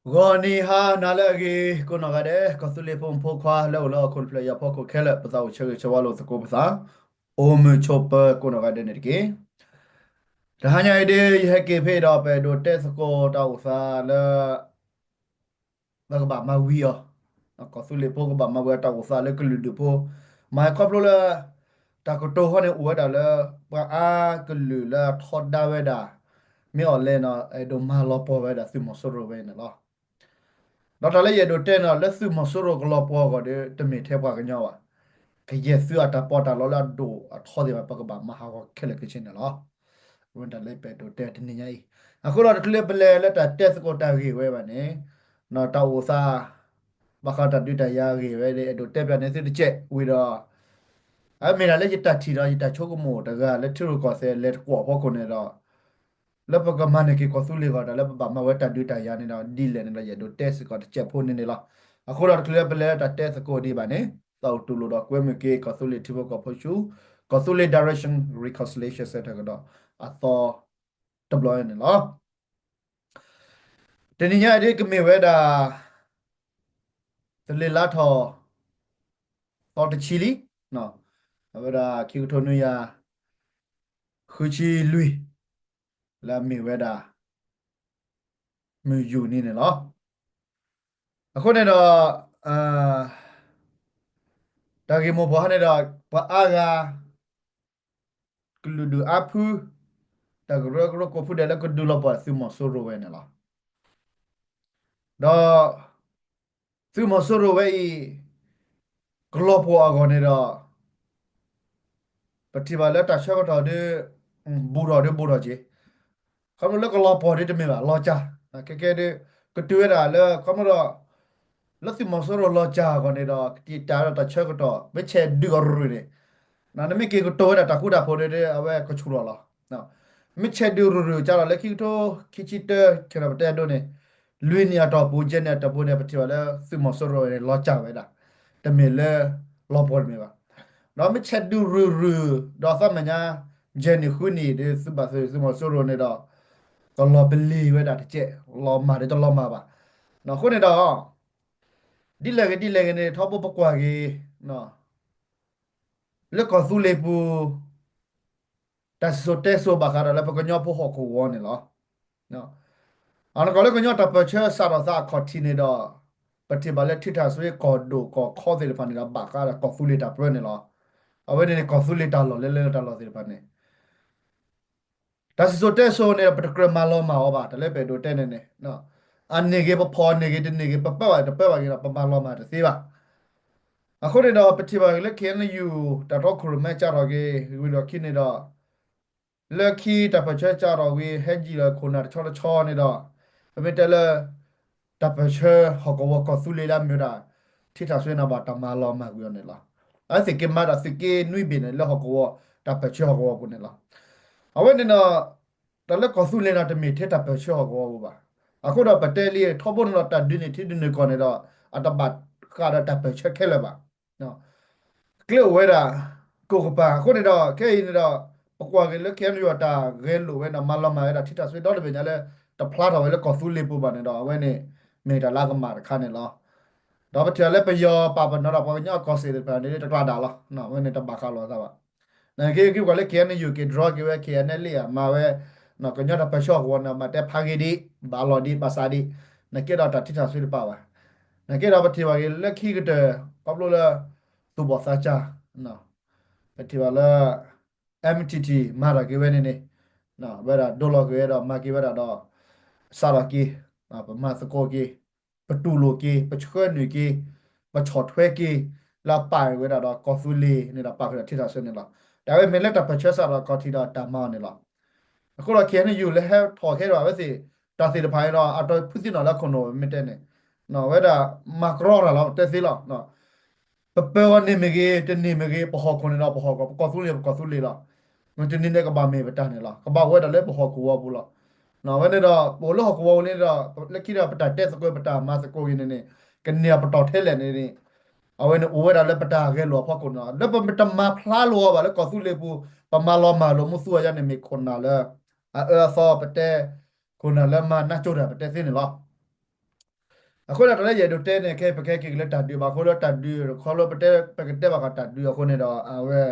ဂီၤနံၤဟါနၤလၢအဂ့ၤ ကိးနီၢ်ဂၤဒဲး ကီၢ်သူလ့ၤဖိမုၣ်ဖိခွါလၢအိၣ်လၢဟီၣ်ခိၣ်တဖျၢၣ်အံၤအဖီခိၣ်ခဲလၢာ် ပသးအိၣ်ဆၢဂ့ၤဆၢဝါလိာ်သကိးပသး အိၣ်မုာ်ဆိးပၢၤကိးနီၢ်ဂၤဒဲးန့ၣ်တက့ၢ်. တဟါညါအံၤဒ် ယဟဲက့ၤဖဲအံၤဒီး ပအဲၣ်ဒိးတဲသကိးတၢ်အိၣ်သးလၢ ပကဘၣ်မၤဝံၤအီၤ, ကီၢ်သူလ့ၤဖိကဘၣ်မၤဝံၤအတၢ်အိၣ်သးလၢကလုာ်ဒူၣ်ဖိ, မၤဟဲခီဖျိလၢ တၢ်ကတိၤဟီန့ၣ်အိၣ်ဝဲဒၣ်လၢ ပှၤအါကလုာ်လၢအထီဒါဝဲဒၣ် မ့ၢ်အီၤလဲၣ်နီၤ အဲၣ်ဒိးမၤလီၤပှီၢ်ဝဲဒၣ်သုးမီၤစိရိၤဝဲန့ၣ်လီၤ. ဒီးတၢ်လၢယအဲၣ်ဒိးတဲန့ၣ် လၢသုးမီၤစိရိၤကလီၤပှီၢ်အဂီၢ်ဒီး တမ့ၢ်ထဲပှၤကညီဘၣ်. ကယဲၢ်သုးအတၢ်ပီးတၢ်လီလၢအဒိၣ်အထီသ့ၣ်တဖၣ် ပကဘၣ်မၤဟးဂီၤခဲလၢာ်ခဲဆ့န့ၣ်လီၤ. အဝဲတၢ်လၢပအဲၣ်ဒိးတဲတနံၤညါအံၤ, အဃိဒီးတချုးပလဲၤလၢတၢ်တဲသကိးတၢ်ဂ့ၢ်ဝဲဘၣ်န့ၣ်, တၢ်အိၣ်သး ဘၣ်ဃးတၢ်ဒုးတၢ်ယၤအဂ့ၢ်ဝဲဒီး အဲၣ်ဒိးတဲပျးန့ၢ်သုတကဲးဝံၤဒီး အမ့ၢ်ဒၣ်လၢယတၢ်ထံၣ်ဒီးယတၢ်ဆိကမိၣ်တဂၤလၢထံရူၢ်ကီၢ်သဲးလဲၤတကွီၢ်အဖီခိၣ်န့ၣ်ဒီး လၢပကမၤန့ၢ်က့ၤကီၢ်သူလ့ၤအဂီၢ် တၢ်လၢပဘၣ်မၤဝဲတၢ်ဒုးတၢ်ယၤန့ၣ်ဒီး ဒ်လဲၣ်န့ၣ်ဒီး ယအဲၣ်ဒိးတဲစ့ၢ်ကီးတစဲးဖိန့ၣ်န့ၣ်လီၤ. အဃိဒီးတချုးလၢပလဲၤလၢတၢ်တဲသကိးဒံးဘၣ်န့ၣ် သးအိၣ်တူၢ်လိာ်ဒီးကွဲမုာ်က့ၤ ကီၢ်သူလ့ၤထံဖိကီၢ်ဖိဆူ ကီၢ်သူလ့ၤ Direction Reconciliation Centre ကဒီး အသီတဘျီန့ၣ်လီၤ. တနံၤညါအံၤဒ်ကမ့ၢ်ဝဲဒၣ် သလ့ၤလါထီၣ် သီတဆံလံ, အဝဲဒၣ်ခံကထိနွံယၤ ဃုဆံလွံၢ် လၢအမ့ၢ်ဝဲဒၣ် မုၢ်ယူာ်နံၤန့ၣ်လီၤ. အဃိန့ၣ်ဒီး တၢ်ဂ့ၢ်မိၢ်ပှၢ်ဟီန့ၣ်ဒီး ပှၤအါဂၤ ကလုာ်ဒူၣ်အါဖု တၢ်ကရၢကရိကိးဖုဒဲးလၢကဒုးလီၤပှီၢ်သုးမီၤစိရိၤဝဲန့ၣ်လီၤ. ဒီး သုးမီၤစိရိၤဝဲအံၤ ကလီၤပှီၢ်အဂီၢ်န့ၣ်ဒီး ပထံၣ်ဘၣ်လၢတၢ်ဆၢကတီၢ်ဒီး ဘူးထီၣ်ဒီးဘူးထီၣ်က့ၤ, ခီဖျိလၢကလီၤပှီၢ်ဒီးတမ့ၢ်ဘၣ် လီၤစၢ်, ခဲကဲဒီး ကတုၤဝဲဒၣ်လၢ ခီဖျိဒီး လၢသုးမီၤစိရိၤလီၤစၢ်အဂီၢ်န့ၣ်ဒီး ကတံာ်တာ်ဒီးတၢ်ဆၢကတီၢ် မ့ၢ်ဆဲးဒုးအီၤရုၢ်ရုၢ်န့ၣ်, နမ့ၢ်က့ၤကတိၤဝဲဒၣ်တၢ်ဃူတၢ်ဖိးဒီး အဝဲကဆူၣ်လီၤလီၤ. မ့ၢ်ဆဲးဒုးရုၢ်ရုၢ်ကဒီးလၢခံကထိခံဆံတၢ ခဲဒီးပတဲအဒိန့ၣ် လွံၢ်နံၣ်အတီၢ်ပူၤ ယဲၢ်နံၣ်အတီၢ်ပူၤန့ၣ် ပထံၣ်ဘၣ်လၢသုးမီၤစိရိၤန့ၣ် လီၤစၢ်ဝဲဒၣ်, တမ့ၢ်လၢလီၤပှီၢ်တမ့ၢ်ဘၣ်. ဒီးမ့ၢ်ဆဲးဒုးရုၢ်ရုၢ် ဒီးသီမဲာ်ညါ ယဲၢ်နံၣ်ဃုနံၣ်ဒီး သုးဘၣ်သုးမီၤစိရိၤန့ၣ်ဒီး ကလီၤပလံၤဝဲဒၣ်တကဲး, လီၤမၢ်ဒီးတလီၤမၢ်ဘၣ်. အဃိန့ၣ်ဒီး ဒ်လဲၣ်ဂ့ၤဒ်လဲၣ်ဂ့ၤန့ၣ် ထီဘိပကွၢ်က့ၤ လၢကီၢ်သူလ့ၤပူၤ တၢ်စံၣ်စိၤတဲစိၤဘၣ်ဃးဒီးလၢပကညီဖိဟီၣ်ကဝီၤန့ၣ်လီၤ. အနီၢ်ကီၢ်လၢကညီတၢ်ပၢၢ်ဆၢစးထီၣ်သးအခီၣ်ထံးန့ၣ်ဒီး ပထံၣ်ဘၣ်လၢထံထၣ်စွ့ကီၢ်ဒိၣ်ကီၢ်ခီသ့ၣ်တဖၣ်န့ၣ်ဒီး ဘၣ်ဃးဒီးကီၢ်သူလ့ၤတၢ်ပၢန့ၣ်လီၤ. အဝဲန့ၣ်န့ၣ် ကီၢ်သူလ့ၤတၢ်လီၢ်လၢလၢတၢ်လီၢ်သ့ၣ်တဖၣ်န့ၣ် တၢ်စံၣ်စိၤတဲစိၤန့ၣ်ဒီး ပတကြၢးမၤလီၤမၢ်အီၤဘၣ် တၢ်လၢပအဲၣ်ဒိးတဲန့ၣ်န့ၣ် အန့ၢ်ဂ့ၤပဖီၣ်န့ၢ်ဂ့ၤတန့ၢ်ဂ့ၤ ပပၢဘၣ်တပၢဘၣ်ဂ့ၤဒီး ပမၤလီၤမၢ်တသ့ဘၣ်. အဃိန့ၣ်ဒီး ပထံၣ်ဘၣ်ဂ့ၤလၢ ခ့ၣ်အဲၣ်ယူၣ် တၢ်တီခိၣ်ရိၣ်မဲစးထီၣ်က့ၤ ဝံၤလီၢ်ခံန့ၣ်ဒီး လၢခံတၢ်ပၢၢ်ဆၢစးထီၣ်ဝံၤ ဟဲယံာ်လီၤခိၣ်နၢ်တဆီတဆီန့ၣ်ဒီး ပမ့ၢ်တဲလၢ တၢ်ပၢၢ်ဆၢဟီၣ်ကဝီၤကီၢ်သူလ့ၤလၢအမ့ၢ်ဝဲဒၣ် ထံထၣ်စွ့န့ၣ်ဘၣ်တၢ်မၤလီၤမၢ်ကွံာ်အီၤန့ၣ်လီၤ. အဝဲသ့ၣ်က့ၤမၤတၢ်သုးက့နွံဘ့ၣ်န့ၣ် လၢဟီၣ်ကဝီၤ တၢ်ပၢၢ်ဆၢဟီၣ်ကဝီၤပူၤန့ၣ်လီၤ. အဝဲန့ၣ်ဒီး တၢ်လၢကီၢ်သူလ့ၤန့ၣ် တမ့ၢ်ထဲတၢ်ပၢၢ်ဆၢဟီၣ်ကဝီၤပူၤဘၣ်. အဃိဒီးပတဲလံ ထီဘိန့ၣ်ဒီးတၢ်ဒုးန့ၢ်ထံဒုးန့ၢ်ကီၢ်န့ၣ်ဒီး အတဘၣ်ဃးဒီးတၢ်ပၢၢ်ဆၢခဲလၢာ်ဘၣ်. ကျဲအိၣ်ဝဲဒၣ် ကိၣ်ကပၤ အဃိန့ၣ်ဒီး ခဲအံၤန့ၣ်ဒီး ပကွၢ်က့ၤလၢ ခ့ၣ်အဲၣ်ယူၣ် အတၢ်ဂဲၤလိာ်ဝဲဒီး မၤလီၤမၢ်ဝဲဒၣ်ထံထၣ်စွ့ဒီတဘ့ၣ်ညါလၢ တဖျါထီၣ်ဝဲလၢကီၢ်သူလ့ၤပူၤဘၣ်န့ၣ်ဒီး အဝဲန့ၣ် မ့ၢ်တၢ်လၢအကမၣ်တခါန့ၣ်လီၤ. ဒီးပထံၣ်လၢပယီၤပာ်ပနီၣ်ဒီးပှၤကညီကီၢ်စဲၣ်သ့ၣ်တဖၣ်န့ၣ် တကျါဒၣ်လီၤ. အဝဲန့ၣ်တဘၣ်ဃးလိာ်အသးဘၣ်. နက့က့ၤကွၢ်လၢ ခ့ၣ်အဲၣ်ယူၣ် က့ၤ draw က့ၤဝဲ ခ့ၣ်အဲၣ်ယူၣ် အမၤဝဲ ကညီတၢ်ပၢၢ်ဆၢဟီၣ်ကဝီၤန့ၣ် မၤတဲဖးဂ့ၤဒံး ဘၣ်လီၤဒံး ဘၣ်ဆးဒံး နကဲဒီးတၢ်ထံထၣ်စွ့တပာ်ဘၣ်. နကဲဒီးပထံၣ်ဘၣ်က့ၤလၢခံကတၢၢ် ခီဖျိလၢ သူၣ်ဘီၣ်သးစၢ် ပထံၣ်ဘၣ်လၢ MTT မၤတၢ်က့ၤဝဲန့ၣ်န့ၣ် ဝဲဒၣ်ဒိလီၤက့ၤဝဲဒီးမၤက့ၤဝဲဒၣ်ဒီး စးထီၣ်က့ၤ ပမၤသကိးက့ၤ ပတူၢ်လိာ်က့ၤ ပဆှၢနုာ်က့ၤ ပဆီၣ်ထွဲက့ၤ လၢအပာ်ဝဲဒၣ်ဒီးကီၢ်သူလ့ၤန့ၣ်ဒီး ပာ်ဃုာ်ဒီးထံထၣ်စွ့န့ၣ်လီၤ. တၢ်ဝဲမ့ၢ်လၢတၢ်ပၢၢ်ဆၢစးထီၣ်အခီၣ်ထံးဒီးတၢ်မၤအီၤန့ၣ်လီၤ. အဃိဒီး ခ့ၣ်အဲၣ်ယူၣ် လၢဟဲထီၣ်ခဲဒီးအဝဲသ့ၣ် တၢ်သ့ၣ်တဖၣ်န့ၣ်ဒီး အတၢ်ဖုးသ့ၣ်နီၣ်လၢခိၣ်နူာ် မ့ၢ်တဲန့ၣ် ဝဲဒၣ်မၤကြီတၢ်လီၤ တဲသ့လီၤ. ပပၢအီၤန့ၢ်မ့ၢ်ဂ့ၤ တန့ၢ်မ့ၢ်ဂ့ၤ ပဟီၣ်ခိၣ်န့ၣ်ဒီးပဟီၣ်ခိၣ် ပကီၢ်သူလ့ၤ ပကီၢ်သူလ့ၤလီၤ. မ့ၢ်တန့ၢ်န့ၣ်ကဘၣ်မ့ၢ်ပတၢ်န့ၣ်လီၤ. ကဘၣ်အိၣ်ဝဲဒၣ်လၢပဟီၣ်ကဝီၤပူၤလီၤ. အဝဲန့ၣ်ဒီး ပအိၣ်လၢဟီၣ်ကဝီၤပူၤလံဒီး လၢခံဒီးပတၢ်တဲသကိး ပတၢ်မၤသကိးဂ့ၤန့ၣ်န့ၣ် ကန့ၢ်အပတီၢ်ထဲလဲၣ်န့ၣ်န့ၣ် အဝဲန့ၣ်အိၣ်ဝဲဒၣ်လၢပတၢ်ဂဲၤလိာ်အဖီခိၣ်န့ၣ်လီၤ. လၢပတမၤဖျါလိာ်အီၤဘၣ်လၢကီၢ်သူလ့ၤပူၤ ပမၤလီၤမၢ်လိာ်မူသူအယါန့ၣ် မ့ၢ်ခိၣ်နၢ်လၢ အအၢအသီပတဲ ခိၣ်နၢ်လၢမၤနၢ်ကၠိတၢ်ပတဲသ့န့ၣ်လီၤ. အဃိဒီးတၢ်လၢယအဲၣ်ဒိးတဲန့ၣ် ခဲအံၤပကဟဲက့ၤက့ၤလၢတၢ်ဒုးဘၣ်အဃိလၢတၢ်ဒုး ခီဖျိပတဲ ပကတဲဘၣ်ဃးတၢ်ဒုးအဃိန့ၣ်ဒီး အဝဲ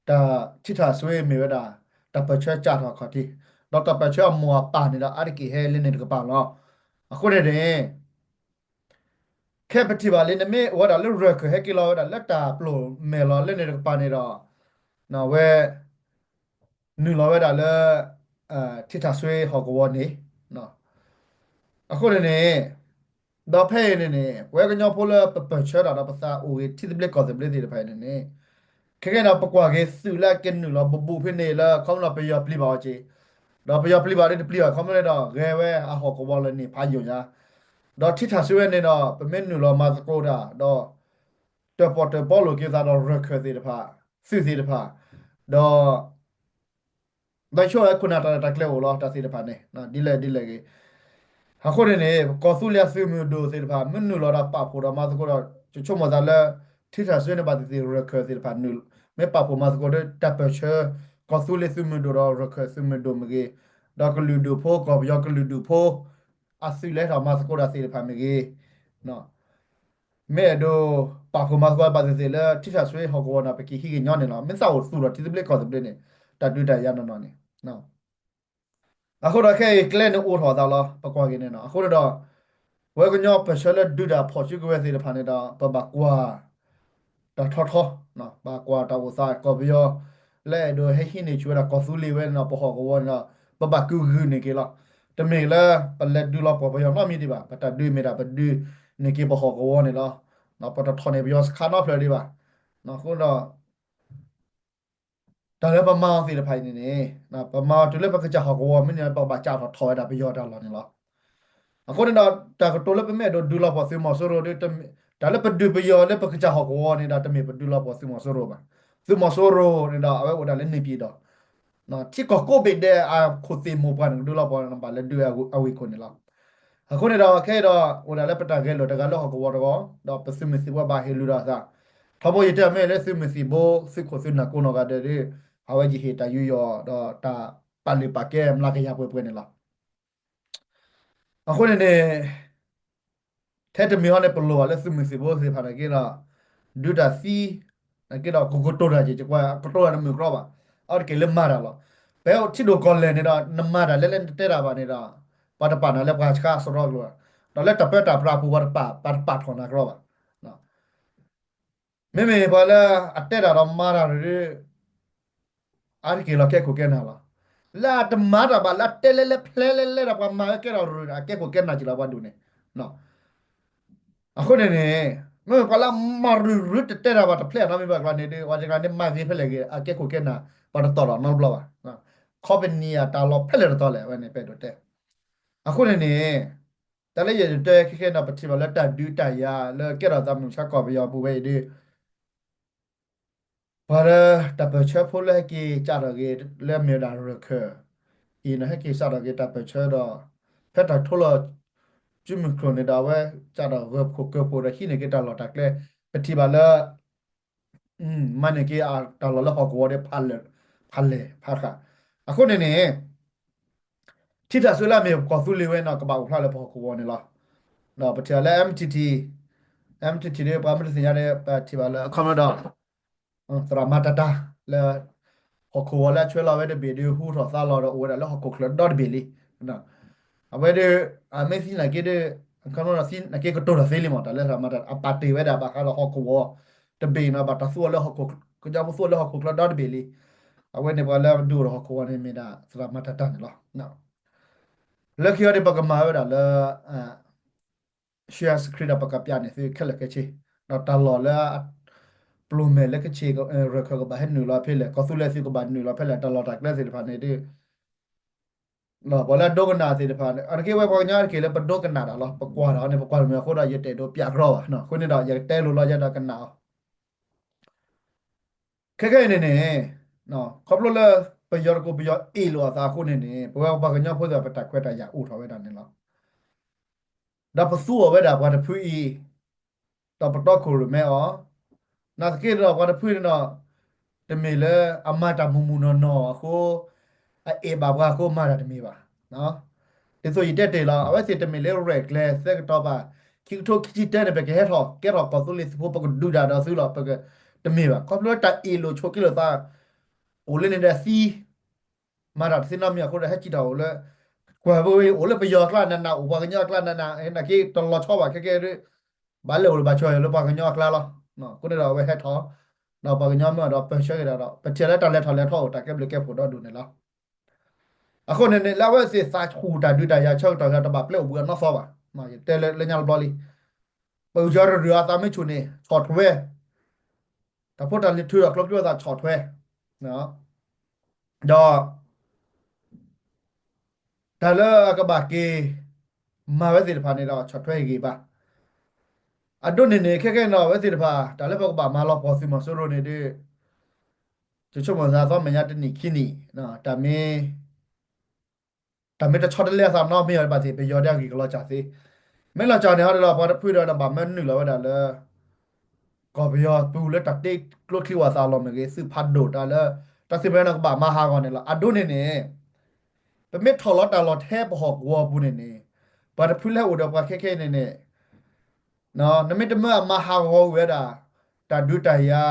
တၢ်ထံထၣ်စွ့မ့ၢ်ဝဲဒၣ် တၢ်ပၢၢ်ဆၢစးထီၣ်အခီၣ်ထံး, ဒီးတၢ်ပၢၢ်ဆၢအမိၢ်အပၢ်န့ၣ်ဒီး အါတက့ၢ်ဟဲလၢန့ၣ်တကပၤလီၤ. အဃိန့ၣ်န့ၣ် ခဲပထံၣ်ဘၣ်လံ နမ့ၢ်အိၣ်ဝဲဒၣ်လၢရၢၢ်ခၢၣ် ဟဲက့ၤလီၤဝဲဒၣ်လၢတၢ်ပျိာ်မဲာ်လီၤလၢန့ၣ်တကပၤန့ၣ်ဒီး ဝဲ နုာ်လီၤဝဲဒၣ်လၢ ထံထၣ်စွ့ဟီၣ်ကဝီၤန့ၣ် အဃိန့ၣ်န့ၣ် ဒီးဖဲအံၤန့ၣ်န့ၣ် ပဝဲကညီဖိလၢပပၢၢ်ဆၢတၢ်ဒီးပသးအိၣ်ဂ့ၤ ထံသဘျ့ကီၢ်သဘျ့သ့ၣ်တဖၣ်အံၤန့ၣ်န့ၣ် ခဲကဲဒီးပကွၢ်က့ၤသုးလၢအကနုာ်လီၤဘူးဘူးဖဲန့ၣ်လၢ ခီဖျိပယီၤပျံၤဘၣ်အီၤက့ၤ, ဒီးပယီၤပျံၤဘၣ်ဒီးတပျံၤဘၣ် ခီဖျိန့ၣ်ဒီး ဂဲၤဝဲအဟီၣ်ကဝီၤလၢန့ၣ်ဖးယိာ်ညါ, ဒီးထံထၣ်စွ့ဝဲန့ၣ်ဒီး ပမ့ၢ်နုာ်လီၤမၤသကိးတၢ်ဒီး တၢၣ်ပီၣ်တၢၣ်ပီလိာ်က့ၤသးဒီးရၢၢ်ခၢၣ်သ့ၣ်တဖၣ် သုးသ့ၣ်တဖၣ်, ဒီး ဒီးဆိၣ်ဝဲခိၣ်နၢ်တၢ်ရဲၣ်တၢ်ကျဲၤအိၣ်လီၤ တၢ်သ့ၣ်တဖၣ်န့ၣ် ဒ်လဲၣ်ဒ်လဲၣ်ဂ့ၤ, အဃိန့ၣ်န့ၣ် ကီၢ်သူလ့ၤအသုးမုၢ်ဒိၣ်သ့ၣ်တဖၣ် မ့ၢ်နုာ်လီၤဒီးပာ်ဖှိၣ်ဒီးမၤသကိးဒီး ယဆိကမိၣ်သးလၢ ထံထၣ်စွ့န့ၣ်ဘၣ်သ့ၣ်သ့ၣ် ရၢၢ်ခၢၣ်သ့ၣ်တဖၣ်နုာ် မ့ၢ်ပာ်ဖှိၣ်မၤသကိးဒီးတၢ်ပၢၢ်ဆၢ ကီၢ်သူလ့ၤသုးမုၢ်ဒိၣ်ဒီးရၢၢ်ခၢၣ်သုးမုၢ်ဒိၣ်မ့ၢ်ဂ့ၤ, ဒီးကလုာ်ဒူၣ်ဖိ ကီၢ်ပယီၤကလုာ်ဒူၣ်ဖိ အသုးလၢဟဲထီၣ်မၤသကိးတၢ်သ့ၣ်တဖၣ်မ့ၢ်ဂ့ၤ မ့ၢ်အဲၣ်ဒိး ပာ်ဖှိၣ်မၤသကိးဘၣ်သ့ၣ်သ့ၣ်လၢထံထၣ်စွ့ဟီၣ်ကဝီၤန့ၣ် ပကဟံးကညီန့ၣ်လီၤ. မ့ၢ်သးအိၣ်သူၣ်ထီၣ်ထံသဘျ့ကီၢ်သဘျ့န့ၣ် တၢ်ဒုးတၢ်ယၤနီၢ်နီၢ်န့ၣ်, အဃိဒီးခဲအံၤကျဲန့ၣ်အိၣ်ထီၣ်အသးလီၤ ပကွၢ်က့ၤန့ၣ်နီၤ. အဃိန့ၣ်ဒီး ပဝဲကညီပၢၢ်ဆၢလၢဒုးတၢ်ဖီၣ်စုကဝဲၤသ့ၣ်တဖၣ်န့ၣ်ဒီး ပဘၣ်ကွၢ် တၢ်ထီထီ, ဘၣ်ကွၢ်တၢ်အိၣ်သးကီၢ်ပယီၤ လၢအဲၣ်ဒိးဟဲဟံးန့ၢ်ဆူၣ်ဝဲဒၣ်ကီၢ်သူလ့ၤဝဲန့ၣ်ဒီး ပဟီၣ်ကဝီၤန့ၣ်ဒီး ပဘၣ်ကုဂုာ်န့ၢ်က့ၤလီၤ. တမ့ၢ်လၢပလဲၤဒုးလီၤပှီၢ်ပယီၤနီတမံၤဒံးဘၣ်, ပတၢ်ဒုးမ့ၢ်ဒၣ်ပဒုးန့ၢ်က့ၤပဟီၣ်ကဝီၤန့ၣ်လီၤ. ပတထီၣ်န့ၢ်ပယီၤစခါနီတဖျၢၣ်ဒံးဘၣ်. အဃိဒီး တၢ်လၢပမၤအီၤသ့ၣ်တဖၣ်အံၤန့ၣ်န့ၣ် ပမၤအီၤတုၤလၢပကစၢ်ဟီၣ်ကဝီၤမ့ၢ်န့ၣ် ပကဘၣ်စးထီၣ်ထီၣ်ဝဲဒၣ်ပယီၤတၢ်လီၢ်န့ၣ်လီၤ. အဃိန့ၣ်ဒီး တၢ်ကတိၤလၢပမ့ၢ်အဲၣ်ဒိးဒုးလီၤပှီၢ်သုးမီၤစိရိၤဒီး တၢ်လၢပဒုးပယီၤလၢပကစၢ်ဟီၣ်ကဝီၤန့ၣ်ဒီး တမ့ၢ်ပဒုးလီၤပှီၢ်သုးမီၤစိရိၤဘၣ်. သုးမီၤစိရိၤန့ၣ်ဒီး အဝဲအိၣ်ဒၣ်လၢန့ၣ်ပံၤဒီး ထံကီၢ်ကိးဘ့ၣ်ဒဲးအခိၣ်သ့ၣ်မိၢ်ပှၢ်န့ၣ် ကဒုးလီၤပှီၢ်န့ၣ် ဘၣ်လဲၤဒုးအဝ့ၢ်ခိၣ်န့ၣ်လီၤ. အဃိန့ၣ်ဒီး ခဲအံၤဒီး အိၣ်ဒၣ်လၢပတၢ်ဂဲၤလိာ်တဂၤလၢဟီၣ်ကဝီၤတဂီၢ် ဒီးပသုးမုၢ်သံၣ်ဘိဘၣ်ဟ့ၣ်လူၤဒီးအသး ထီဘိယတဲမ့ၢ်လၢသုးမုၢ်သံၣ်ဘိ သုးခိၣ်သုးနၢ်ကိးနီၢ်ဂၤဒဲးဒီး အဝဲယဟ့ၣ်တၢ်ယူးယီၣ်ဒီးတၢ်ပာ်လုၢ်ပာ်ကဲမျးကယၤပှဲၤပှဲၤန့ၣ်လီၤ. အဃိန့ၣ်န့ၣ် ထဲတမံၤဟီန့ၣ် ပလိၣ်ဘၣ်လၢသုးမုၢ်သံၣ်ဘိသ့ၣ်တဖၣ်န့ၣ်က့ဒီး ဒုးတၢ်သံ န့ၣ်က့ဒီး ကကတိၤတၢ်က့ၤ ကကတိၤတၢ်တမုာ်ကြီဘၣ်. အဝဲတက့ၢ်လၢမၤတၢ်လီၤ. ပထံၣ်ဒိၣ်ကီၢ်လဲၢ်န့ၣ်ဒီး နမၤတၢ်လၢလၢနတဲတၢ်ဘၣ်န့ၣ်ဒီး ပှၤတပာ်နၤလၢပှၤဆှါစရီကျိၤ, ဒီးလၢတၢ်ပၢတၢ်ပြးအပူၤ ပှၤတပာ် ပှၤတပာ်ထီၣ်နၤကြီဘၣ်. မ့မ့ၢ်ပှၤလၢအတဲတၢ်ဒီးမၤတၢ်ရၢၢ် အါတက့ၢ်လီၤကဲခိၣ်ကဲနၢ်လီၤ. လၢအတမၤတၢ်ဘၣ် လၢအတဲလဲလဲဖျဲလဲလဲဒီးပှၤမၤဝဲကဲထီၣ်ရၢၢ်န့ၣ် အကဲခိၣ်ကဲနၢ်က့ၤလီၤပှၤဒိၣ်န့ၣ်. အဃိန့ၣ်န့ၣ် မ့မ့ၢ်ပှၤလၢအမၤရူၤရူၤတတဲတၢ်ဘၣ်တဖျဲးနီတမံၤဘၣ်ကျါန့ၣ်ဒီး ပှၤတဂၤန့ၣ်မၤဂ့ၤဖဲလဲၣ်ဂ့ၤ အကဲခိၣ်ကဲနၢ် ပှၤတတီၢ်လီၤနီတဘျီဘၣ်. ခီပနံၣ်အတၢ်လီၢ်ဖဲလဲၣ်တတီၤလဲၣ် အဝဲန့ၣ်ပဲဒိးတဲ. အဃိန့ၣ်န့ၣ် တၢ်လၢယအဲၣ်ဒိးတဲခဲခဲန့ၣ် ပထံၣ်ဘၣ်လၢတၢ်ဒုးတၢ်ယၤလၢကဲထီၣ်သးမုၢ်ဆါကီၢ်ပယီၤပူၤဝဲအံၤဒီး ပှၤလၢတၢ်ပၢၢ်ဆၢဖိလၢဟဲက့ၤစးထီၣ်က့ၤလၢမ့ၢ်ဝဲဒၣ်ရၢၢ်ခၢၣ်အံၤန့ၣ် ဟဲက့ၤစးထီၣ်က့ၤတၢ်ပၢၢ်ဆၢဒီး ဖဲတၢ်ထိလီၤ စုမုၢ်ကျိၤန့ၣ်ဒီး အဝဲစးထီၣ်ဂၢၢ်ဖှိၣ်ကၢၢ်ဖှိၣ်ဒီးဟံးန့ၢ်က့ၤတၢ်လီၢ်တၢ်ကျဲ ပထံၣ်ဘၣ်လၢ မၤန့ၢ်က့ၤအတၢ်လီၢ်လၢဟီၣ်ကဝီၤဒီး ဖးလဲၢ်ဖးဃာ်. အဃိန့ၣ်န့ၣ် ထံထၣ်စွ့လၢအမ့ၢ်ကီၢ်သူလ့ၤဝဲန့ၣ် ကဘၣ်အိၣ်ဖျါလၢပဟီၣ်ကဝီၤန့ၣ်လီၤ. ဒီးပထံၣ်ဘၣ်လၢ M T T, M T T ဒီးပှၤမ့ၢ်တသ့ၣ်ညါဒီး ပထံၣ်ဘၣ်လၢအခီပညီဒီး သရၣ်မၤတၢ်တၢ်လၢ ဟီၣ်ခိၣ်ဝီၤလၢအဆွဲလီၤဝဲတဘ့ၣ်ဒီး ဟူထီၣ်သါလီၤဒီးအိၣ်ဝဲဒၣ်လၢဟီၣ်ခိၣ်ချၢဒီတဘ့ၣ်လံ. အဝဲဒီး အမ့ၢ်သံနာ်က့ဒီး အခီပညီဒီးသံနာ်က့ကတိၤတၢ်သ့လံမး တၢ်လၢသရၣ်မၤတၢ်အပာ်တ့ၢ်ဝဲဒၣ်ဘၣ်ဃးဒီးဟီၣ်ခိၣ်ဝီၤတဘ့ၣ်နီၤ ဘၣ်တၢ်သူအီၤလၢဟီၣ်ခိၣ် ကညီဖိသူအီၤလၢဟီၣ်ခိၣ်ချၢဒီတဘ့ၣ်လံ. အဝဲန့ၣ်ပှၤလၢဒုးအိၣ်ဒီးဟီၣ်ခိၣ်ဝီၤန့ၣ်မ့ၢ်ဒၣ် သရၣ်မၤတၢ်တၢ်န့ၣ်လီၤ. လၢခံအီၤဒီးပကမၤဝဲဒၣ်လၢ ရှံစခရံဒီးပကပျးန့ၢ်သုခဲလၢာ်ခဲဆ့, ဒီးတၢ်လီၢ်လၢ ပျိၢ်မဲာ်လၢကဆ့ၣ် ရၢၢ်ခၢၣ်ကဘၣ်ဟဲနုာ်လီၤဖဲလဲၣ် ကီၢ်သူလ့ၤသုးကဘၣ်နုာ်လီၤဖဲလဲၣ် တၢ်လီၢ်တၢ်ကျဲသ့ၣ်တဖၣ်န့ၣ်ဒီး ပှၤလၢအဒိကနၣ်သ့ၣ်တဖၣ်န့ၣ် အတက့ၢ်ဝဲပှၤကညီတက့ၢ်လၢပဒိကနၣ်တၢ်လီၤ ပကွၢ်တၢ်အီၤန့ၣ် ပကွၢ်တမုာ်အဃိဒီး ယတအဲၣ်ဒိးပျးကြီဘၣ်. အဃိန့ၣ်ဒီး ယကတဲလိၤလီၤယဲဒီးကနၣ်အီၤ ခဲခဲအံၤန့ၣ်န့ၣ် ခီဖျိလၢ ပယီၤတကိးပယီၤအ့ၣ်လိာ်အသးအဃိန့ၣ်န့ၣ် ပဝဲပှၤကညီဖိသ့ၣ်တဖၣ် ပတၢ်ခွဲးတၢ်ယာ်အိၣ်ထီၣ်ဝဲဒၣ်န့ၣ်လီၤ. ဒီးပသူအီၤဝဲဒၣ်ပှၤတဖုအံၤ ဒီးပတီခိၣ်ရိၣ်မဲအီၤ, နာ်သက့ဒီးပှၤတဖုန့ၣ်ဒီး တမ့ၢ်လၢအမၤတၢ်မုၢ်မုၢ်နီၢ်နီၢ်အဃိ အအဲၣ်ဘၣ်ပှၤအဃိမၤတၢ်တမ့ၢ်ဘၣ်. ဒ်သိးယတဲတ့ၢ်လီၤ အဝဲသ့ၣ်တမ့ၢ်လၢရဲၣ်ကျဲၤသၢကတီၤဘၣ်, ခံကထိခံဆံတၢန့ၣ် ပကဟဲထီၣ်ကဲထီၣ်ကီၢ်သူလ့ၤသုးဖိ ပကဒုးတၢ်ဒီးသုလီၤ. ပကတမ့ၢ်ဘၣ် ခီဖျိတၢ်အ့ၣ်လိာ်ဆိးက့လိာ်သး အိၣ်လၢန့ၣ်ဒီးသံ မၤတၢ်တသ့နီတမံၤအဃိဒီး ဟဲစံၣ်ထီၣ်အိၣ်လၢ ကွၢ်ဝဲအိၣ်လၢပယီၤအကျါနးနး အိၣ်ပှၤကညီအကျါနးနး နာ်က့တလီၤဆီဘၣ် ခဲကဲဒ် ဘၣ်လဲၤအိၣ်လၢဘၣ်ဆၢၣ်လၢပှၤကညီအကျါလီၤ. အဃိန့ၣ်ဒီးအဝဲဟဲထီၣ် ဒီးပှၤကညီမ့ၢ်အီၤဒီးပၢၢ်ဆၢက့ၤဒီး ပထံၣ်လၢတၢ်လဲၤထီၣ်လဲၤထီအိၣ် တၢ်ကဲဘျုးကဲဖှိၣ်ဒီဒူၣ်န့ၣ်လီၤ. အဃိန့ၣ်န့ၣ် လၢအဝဲသ့ၣ်သးဆူၣ်တၢ်ဒုးတၢ်ယၤဆၢကတီၢ်ဒီး တဘၣ်ပျဲအိၣ်ဘှံးအနီၢ်သီဘၣ်. ယတဲလၢညါလၢဘျီလံ ပအုၣ်ကၠီတရူးအသးမ့ၢ်ဆူၣ်န့ၣ် ဆီၣ်ထွဲ တၢ်ဖိတၢ်လံၤထုးဒီးကျိချံဝဲသးဆီၣ်ထွဲ ဒီး တၢ်လၢအကဘၣ်က့ၤ မၤဝဲသ့ၣ်တဖၣ်န့ၣ်ဒီး ဆီၣ်ထွဲဂ့ၤဘၣ်. အဒိန့ၣ်န့ၣ် ခဲကဲန့ၣ်ဒီး အဝဲသ့ၣ်တဖၣ် တၢ်လၢပကဘၣ်မၤလီၤပှီၢ်သုးမီၤစိရိၤန့ၣ်ဒီး ယဆိကမိၣ်သးသီမဲာ်ညါတနံၣ်ခံနံၣ် တၢ်မ့ၢ် တၢ်မ့ၢ်တဆီတလဲအသးနီတမံၤအီၤဘၣ်သ့ၣ် ပယီၤဒၣ်ဂ့ၢ်ကလီၤစၢ်သ့. မ့ၢ်လီၤစၢ်န့ၣ်ဟီဒီး ပှၤတဖုဒီး နဘၣ်မၢနုာ်လီၤဝဲဒၣ်လၢ ကီၢ်ပယီၤပူၤလၢတၢ်တ့ကျိချံဝၣ်သးလီၢ်မ့ၢ်ဂ့ၤ သုးဖးဒိၣ်တၢ်လၢ တၢ်သုးမ့ၢ်န့ၣ်ကဘၣ်မၤဟးဂီၤန့ၣ်လီၤ. အဒိန့ၣ်န့ၣ် ပမ့ၢ်ထီၣ်လီၤတၢ်လီၢ်ထဲပဟီၣ်ကဝီၤပူၤန့ၣ်န့ၣ် ပှၤတဖုလၢအိၣ်ဒီးပှၤခဲခဲအံၤန့ၣ်န့ၣ် နမ့ၢ်တမၢအမၤဟးဂီၤဝဲဒၣ် တၢ်ဒုးတၢ်ယၤ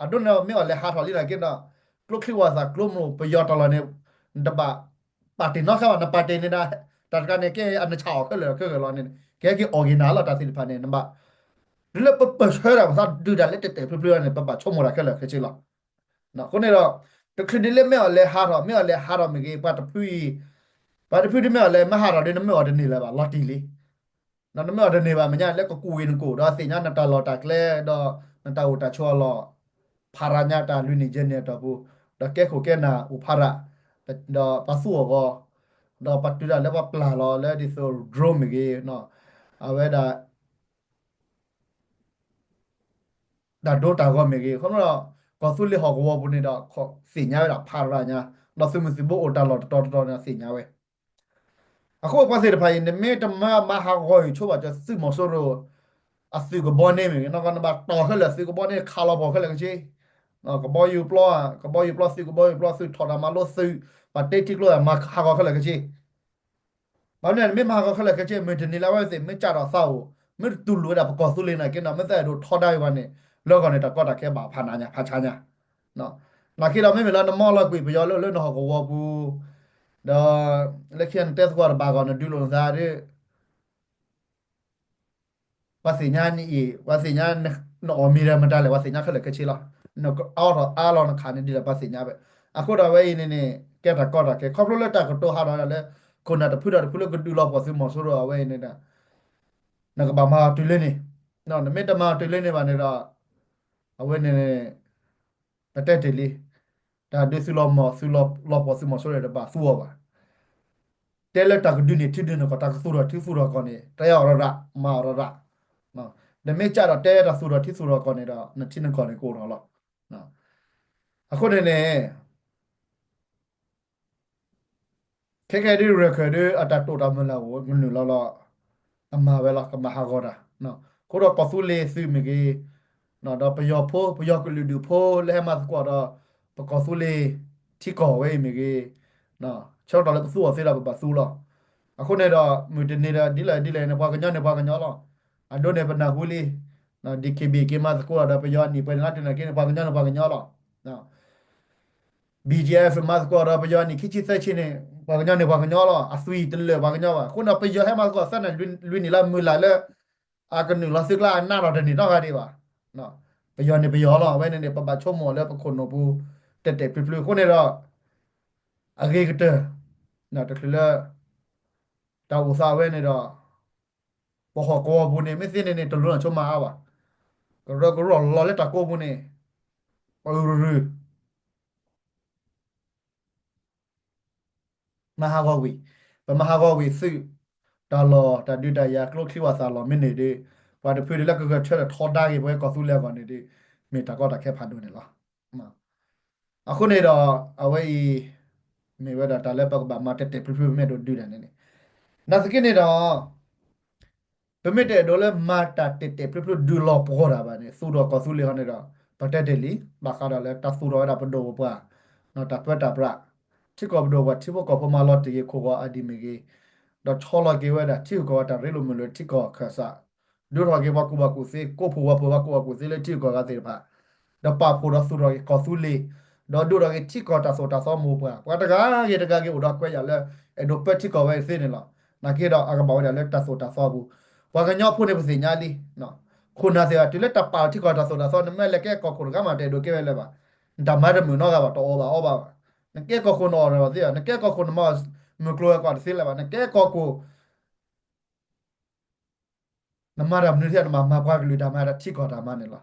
အဒိန့ၣ်မ့ၢ်အီၤလဲၤဟးထီၣ်လံနာ်က့ဒီး ကျိချံဝၣ်သးကျိမိၢ်ပယီၤတၢ်လီၢ်န့ၣ် နတဘၣ်ပာ်တ့ၢ်နီတခါဘၣ် နပာ်တ့ၢ်န့ၣ်ဒီး တၢ်တခါန့ၣ် ကဲအနဆၣ်အီၤခဲလၢာ်ခဲဂၢၢ်လီၤန့ၣ် ကဟဲက့ၤအီၣ်က့ၤနၤလီၤ တၢ်သ့ၣ်တဖၣ်န့ၣ် နဘၣ် တုၤလၢပပၢၢ်ဆၢတၢ်ပသးဒုးတၢ်လၢတဲာ်တဲာ်ဖျုးဖျုးန့ၣ် ပဘၣ်ဆိကမိၣ်တၢ်ခဲလၢာ်ခဲဆ့လီၤ. အဃိန့ၣ်ဒီး တချုးဒ်လၢမ့ၢ်အီၤလဲၤဟးထီၣ် မ့ၢ်အီၤလဲၤဟးထီၣ်မ့ၢ်ဂ့ၤ ပှၤတဖုအံၤ ပှၤတဖုဒ်မ့ၢ်အီၤလဲၤမ့ၢ်ဟးထီၣ်ဒီး နမ့ၢ်အီၤတန့ၢ်လၢၤဘၣ် လီၤတံၢ်လံ ဒီးနမ့ၢ်အီၤတန့ၢ်ဘၣ် မဲာ်ညါလၢကကူၣ်ဝံၤနကိၣ် ဒီးသ့ၣ်ညါနတၢ်လီၢ်တၢ်ကျဲ ဒီးနတၢ်အိၣ်တၢ်ဆိးအလီၢ် ဖးရၤညါတၢ်လွံၢ်နံၣ်ယဲၢ်နံၣ်အတီၢ်ပူၤ ဒီးကဲခိၣ်ကဲနၢ်အိၣ်ဖးရၤ ဒီးပှၤသူအီၤဂီၤ ဒီးပှၤတုၤဒၣ်လၢပှၤပျၢ်လီၤလၢဒ်သိး drone မ့ၢ်ဂ့ၤ အဝဲဒၣ် တၢ်ဒိတၢ်ဂီၤမ့ၢ်ဂ့ၤ ခီဖျိဒီး ကီၢ်သူလ့ၤဟီၣ်ကဝီၤပူၤန့ၣ်ဒီး သ့ၣ်ညါဝဲဒၣ်ဖးရၤညါ ဒီးသုးမုၢ်သုးဘိအိၣ်တၢ်လီၢ်တတီၤတတီၤန့ၣ် သ့ၣ်ညါဝဲ အဃိပှၤသ့ၣ်တဖၣ်အံၤ နမ့ၢ်တမၢမၤဟးဂီၤအံၤဆိဘၣ်ကၠီသုးမီၤစိရိၤ အသုးကဘီန့ၣ်မ့ၢ်ဂ့ၤ နကနဘၣ်တီၢ်ခဲလၢာ်သုးကဘီန့ၣ်ခးလီၤပှီၢ်ခဲလၢာ်ကဆ့ ကဘီယူၤပျီ ကဘီယူၤပျီသုး ကဘီယူၤပျီသုး ထီၣ်တၢ်မၤလိသုး ပှၤတ့ထံကျိသးမၤဟးဂီၤခဲလၢာ်ကဆ့ ဘၣ်မနုၤန့ၣ် မ့ၢ်မၤဟးဂီၤခဲလၢာ်ခဲဆ့ မုၢ်တနံၤလၢအဝဲသ့ၣ်မ့ၢ်ကၢ်ထီၣ်သးအိၣ် မ့ၢ်တတူၢ်လိာ်ဝဲဒၣ်ပကီၢ်သူလ့ၤနာ်က့ဒီး မ့ၢ်သးအဲၣ်ဒိးထီဒါဝဲန့ၣ် လၢဂီၢ်န့ၣ် တၢ်ကီတၢ်ခဲဘၣ်ဖးနးညါဖးဆါညါ နာ်က့ဒီးမ့မ့ၢ်လၢနမီၢ်လီၤကွံာ်ပယီၤလၢလၢနဟီၣ်ကဝီၤပူၤ ဒီး လၢခံနတဲသကိးတဘၣ်ဂီၢ် နဒုးလိာ်နသးဒီး ပှၤသ့ၣ်ညါနအံၤ ပှၤသ့ၣ်ညါနအီၣ်မံၤဒီးမတၤလဲၣ် ပှၤသ့ၣ်ညါခဲလၢာ်ခဲဆ့လီၤ. နကအီထီၣ်အါလီၤနခးန့ၣ်ဒ်လဲၣ်ပှၤသ့ၣ်ညါဝဲ. အဃိဒီးအဝဲအံၤန့ၣ်န့ၣ် ကဲတၢ်ကီတၢ်ခဲ ခီဖျိလၢတၢ်ကတိၤဟးထီၣ်ဒၣ်လၢ ခိၣ်နၢ်တဖုဒီးတဖုလၢကဒုးလီၤပှီၢ်သုးမီၤစိရိၤအဝဲအံၤန့ၣ်ဒီး နကဘၣ်မၤအီၤတုၤလၢန့ၣ်, နမ့ၢ်တမၤအီၤတုၤလၢန့ၣ်ဘၣ်န့ၣ်ဒီး အဝဲန့ၣ် ပတဲတ့ၢ်လံ, တၢ်ဒုးသုးလီၤမီၢ် သုးလီၤပှီၢ်သုးမီၤစိရိၤန့ၣ် တဘၣ်သူအီၤဘၣ်. တဲလၢတၢ်ကဒုးန့ၢ်ထံဒုးန့ၢ်ကီၢ် တၢ်ကသူၣ်ထီၣ်ထံသူၣ်ထီၣ်ကီၢ်န့ၣ် တဲအီၤရရၣ် မၤအီၤရရၣ်. နမ့ၢ်ကၢ်ဒီးတဲတၢ်သူၣ်ထီၣ်ထံသူၣ်ထီၣ်ကီၢ်န့ၣ်ဒီး နထံနကီၢ်န့ၣ်ကအိၣ်ထီၣ်လီၤ. အဃိန့ၣ်န့ၣ် ခဲကဲဒ်ရၢၢ်ခၢၣ်ဒ်အတၢ်တိာ်တၢ်မုၢ်လၢ်အိၣ် ကနုာ်လီၤလီၤ အမၤဝဲလီၤ ကမၤဟးဂီၤတၢ်. အဃိဒီးကီၢ်သူလ့ၤသုးမ့ၢ်ဂ့ၤ, ဒီးပယီၤဖိ ပယီၤကလုာ်ဒူၣ်ဖိလၢဟဲမၤသကိးဒီး ပကီၢ်သူလ့ၤထံကီၢ်ဝဲအံၤမ့ၢ်ဂ့ၤ, ဆၢကတီၢ်လၢပသူအီၤသ့ဒီးပဘၣ်သူလီၤ. အဃိန့ၣ်ဒီး မုၢ်တနံၤဒီးဒ်လဲၣ်ဒ်လဲၣ်န့ၣ် ပှၤကညီန့ၣ်ပှၤကညီလီၤ. အဒိန့ၣ်ပနၢ်ဟူလံ DKBA က့ၤမၤသကိးဒီးပယီၤနံၣ်ပှဲၤန့ၣ်လီၤ တုၤနာ်က့န့ၣ် ပှၤကညီန့ၣ်ပှၤကညီလီၤ. BGF မၤသကိးဒီးပယီၤနံၣ်ခံဆံသၢဆံန့ၣ် ပှၤကညီန့ၣ်ပှၤကညီလီၤ. အသွံၣ်တလၢာ်ပှၤကညီဘၣ်. အဃိန့ၣ် ပယီၤဟဲမၤသကိးသၢနံၣ်လွံၢ်နံၣ်လၢမုၢ်လၢ်လၢ အကနုာ်လီၤသုးကျါအနးထီၣ်တန့ၢ်နီတဂၤဒံးဘၣ်. ပယီၤန့ၣ်ပယီၤလီၤ. အဝဲန့ၣ်န့ၣ် ပဘၣ်ဆိကမိၣ်လၢပခိၣ်နူာ်ပူၤ တဲာ်တဲာ်ဖျုးဖျုးအဃိန့ၣ်ဒီး အဂ့ၤကတၢၢ် တချုးလၢ တၢ်အိၣ်သးဝဲန့ၣ်ဒီး ပဟီၣ်ကဝီၤပူၤန့ၣ် မ့ၢ်သ့န့ၣ်န့ၣ် တလိၣ်နီၢ်ဆိမၤအါဘၣ်. ကရၢကရိလီၤလၢတၢ်ကိးပူၤန့ၣ် ပအုးရူၤရူၤ မၤဟးဂီၤဝံၤ, ပမၤဟးဂီၤဝံၤသုး တၢ်လီၢ်တၢ်ဒုးတၢ်ယၤကျိချံဝၣ်သးလီၢ် မ့ၢ်န့ၣ်ဒီး ပှၤတဖုဒ်လၢကဂဲၤဆၢထၢၣ်ထီဒါက့ၤ ပဝဲကီၢ်သူလ့ၤအဂီၢ်န့ၣ်ဒီး မ့ၢ်တၢ်ကီတၢ်ခဲဖးဒိၣ်န့ၣ်လီၤ. အဃိန့ၣ်ဒီး အဝဲအံၤ မ့ၢ်ဝဲဒၣ်တၢ်လၢပကဘၣ်မၤတဲာ်တဲာ်ဖျုးဖျုး ပမ့ၢ်အဲၣ်ဒိးဒုးတၢ်န့ၣ်န့ၣ်, နာ်သက့န့ၣ်ဒီး ပမ့ၢ်တအဲၣ်ဒိးလၢမၤတၢ်တဲာ်တဲာ်ဖျုးဖျုးဒုးလီၤပှီၢ်တၢ်ဘၣ်န့ၣ် သူၣ်ထီၣ်ကီၢ်သူလ့ၤဟီန့ၣ်ဒီး ပတဲတ့ၢ်လံ, ဘၣ်ဃးဒီးလၢတၢ်သူၣ်ထီၣ်ဝဲဒၣ်ပဒိၣ်ပပှၢ် တၢ်ပၢတၢ်ပြး, ထံကီၢ်ပဒိၣ်ပပှၢ် ထံဖိကီၢ်ဖိမၤလီၤတံၢ်က့ၤခိၣ်ဂီၤအါဒံးမ့ၢ်ဂ့ၤ, ဒီးဆီလီၤက့ၤဝဲဒၣ်ထံဂုၤကီၢ်ဂၤတၢ်ရ့လိာ်မုာ်လိာ်ထံကီၢ်ခၢၣ်စး ဒုးထီၣ်က့ၤပှၤကူၣ်ဘၣ်ကူၣ်သ့ ကိးဖှိၣ်ဝီၤဖှိၣ် ပှၤကူၣ်ဘၣ်ကူၣ်သ့လၢထံဂုၤကီၢ်ဂၤသ့ၣ်တဖၣ်, ဒီးပာ်ဖှိၣ်ဒီးသူၣ်ထီၣ်က့ၤကီၢ်သူလ့ၤ, ဒီးဒိၣ်ထီၣ်က့ၤထံကီၢ်တၢ်သိၣ်တၢ်သီမိၢ်ပှၢ်, ပှၤတဂၤဂ့ၤတဂၤဂ့ၤအိၣ်ဒီးကွဲးယာ်လၢ အဲၣ်ဒိးပၢထံကီၢ်ဝဲသ့န့ၣ်လီၤ. နာ်က့ဒီးအကဘၣ်ဝဲဒၣ်လၢတၢ်သိၣ်တၢ်သီပူၤ, ပှၤကညီဖိန့ၣ်ပသ့ၣ်ညါလံ ခိၣ်နၢ်သ့ၣ်ဘၣ် တုၤလၢတၢ်ပာ်ထံကီၢ်တၢ်သိၣ်တၢ်သီ နမ့ၢ်လဲၤကဲကီၢ်ခိၣ်တဂၤမး တအဲၣ်ဒိးကဲဝဲလၢၤဘၣ်, နတၢ်မၤတမုာ်နီတဂၤဘၣ် တအီၣ်ဘၣ်အီဘၣ်ဘၣ်, နကဲကီၢ်ခိၣ်နအီၣ်တသ့ဘၣ်, နကဲကီၢ်ခိၣ်နမၤမုၢ်ကျိၤဝဲၤကွာ်တသ့လၢၤဘၣ်, နကဲကီၢ်ခိၣ် နမၤတၢ်မနုၤထဲ နမၤမၤပှၤကလုာ်တၢ်မၤ တၢ်ထံကီၢ်တၢ်မၤန့ၣ်လီၤ.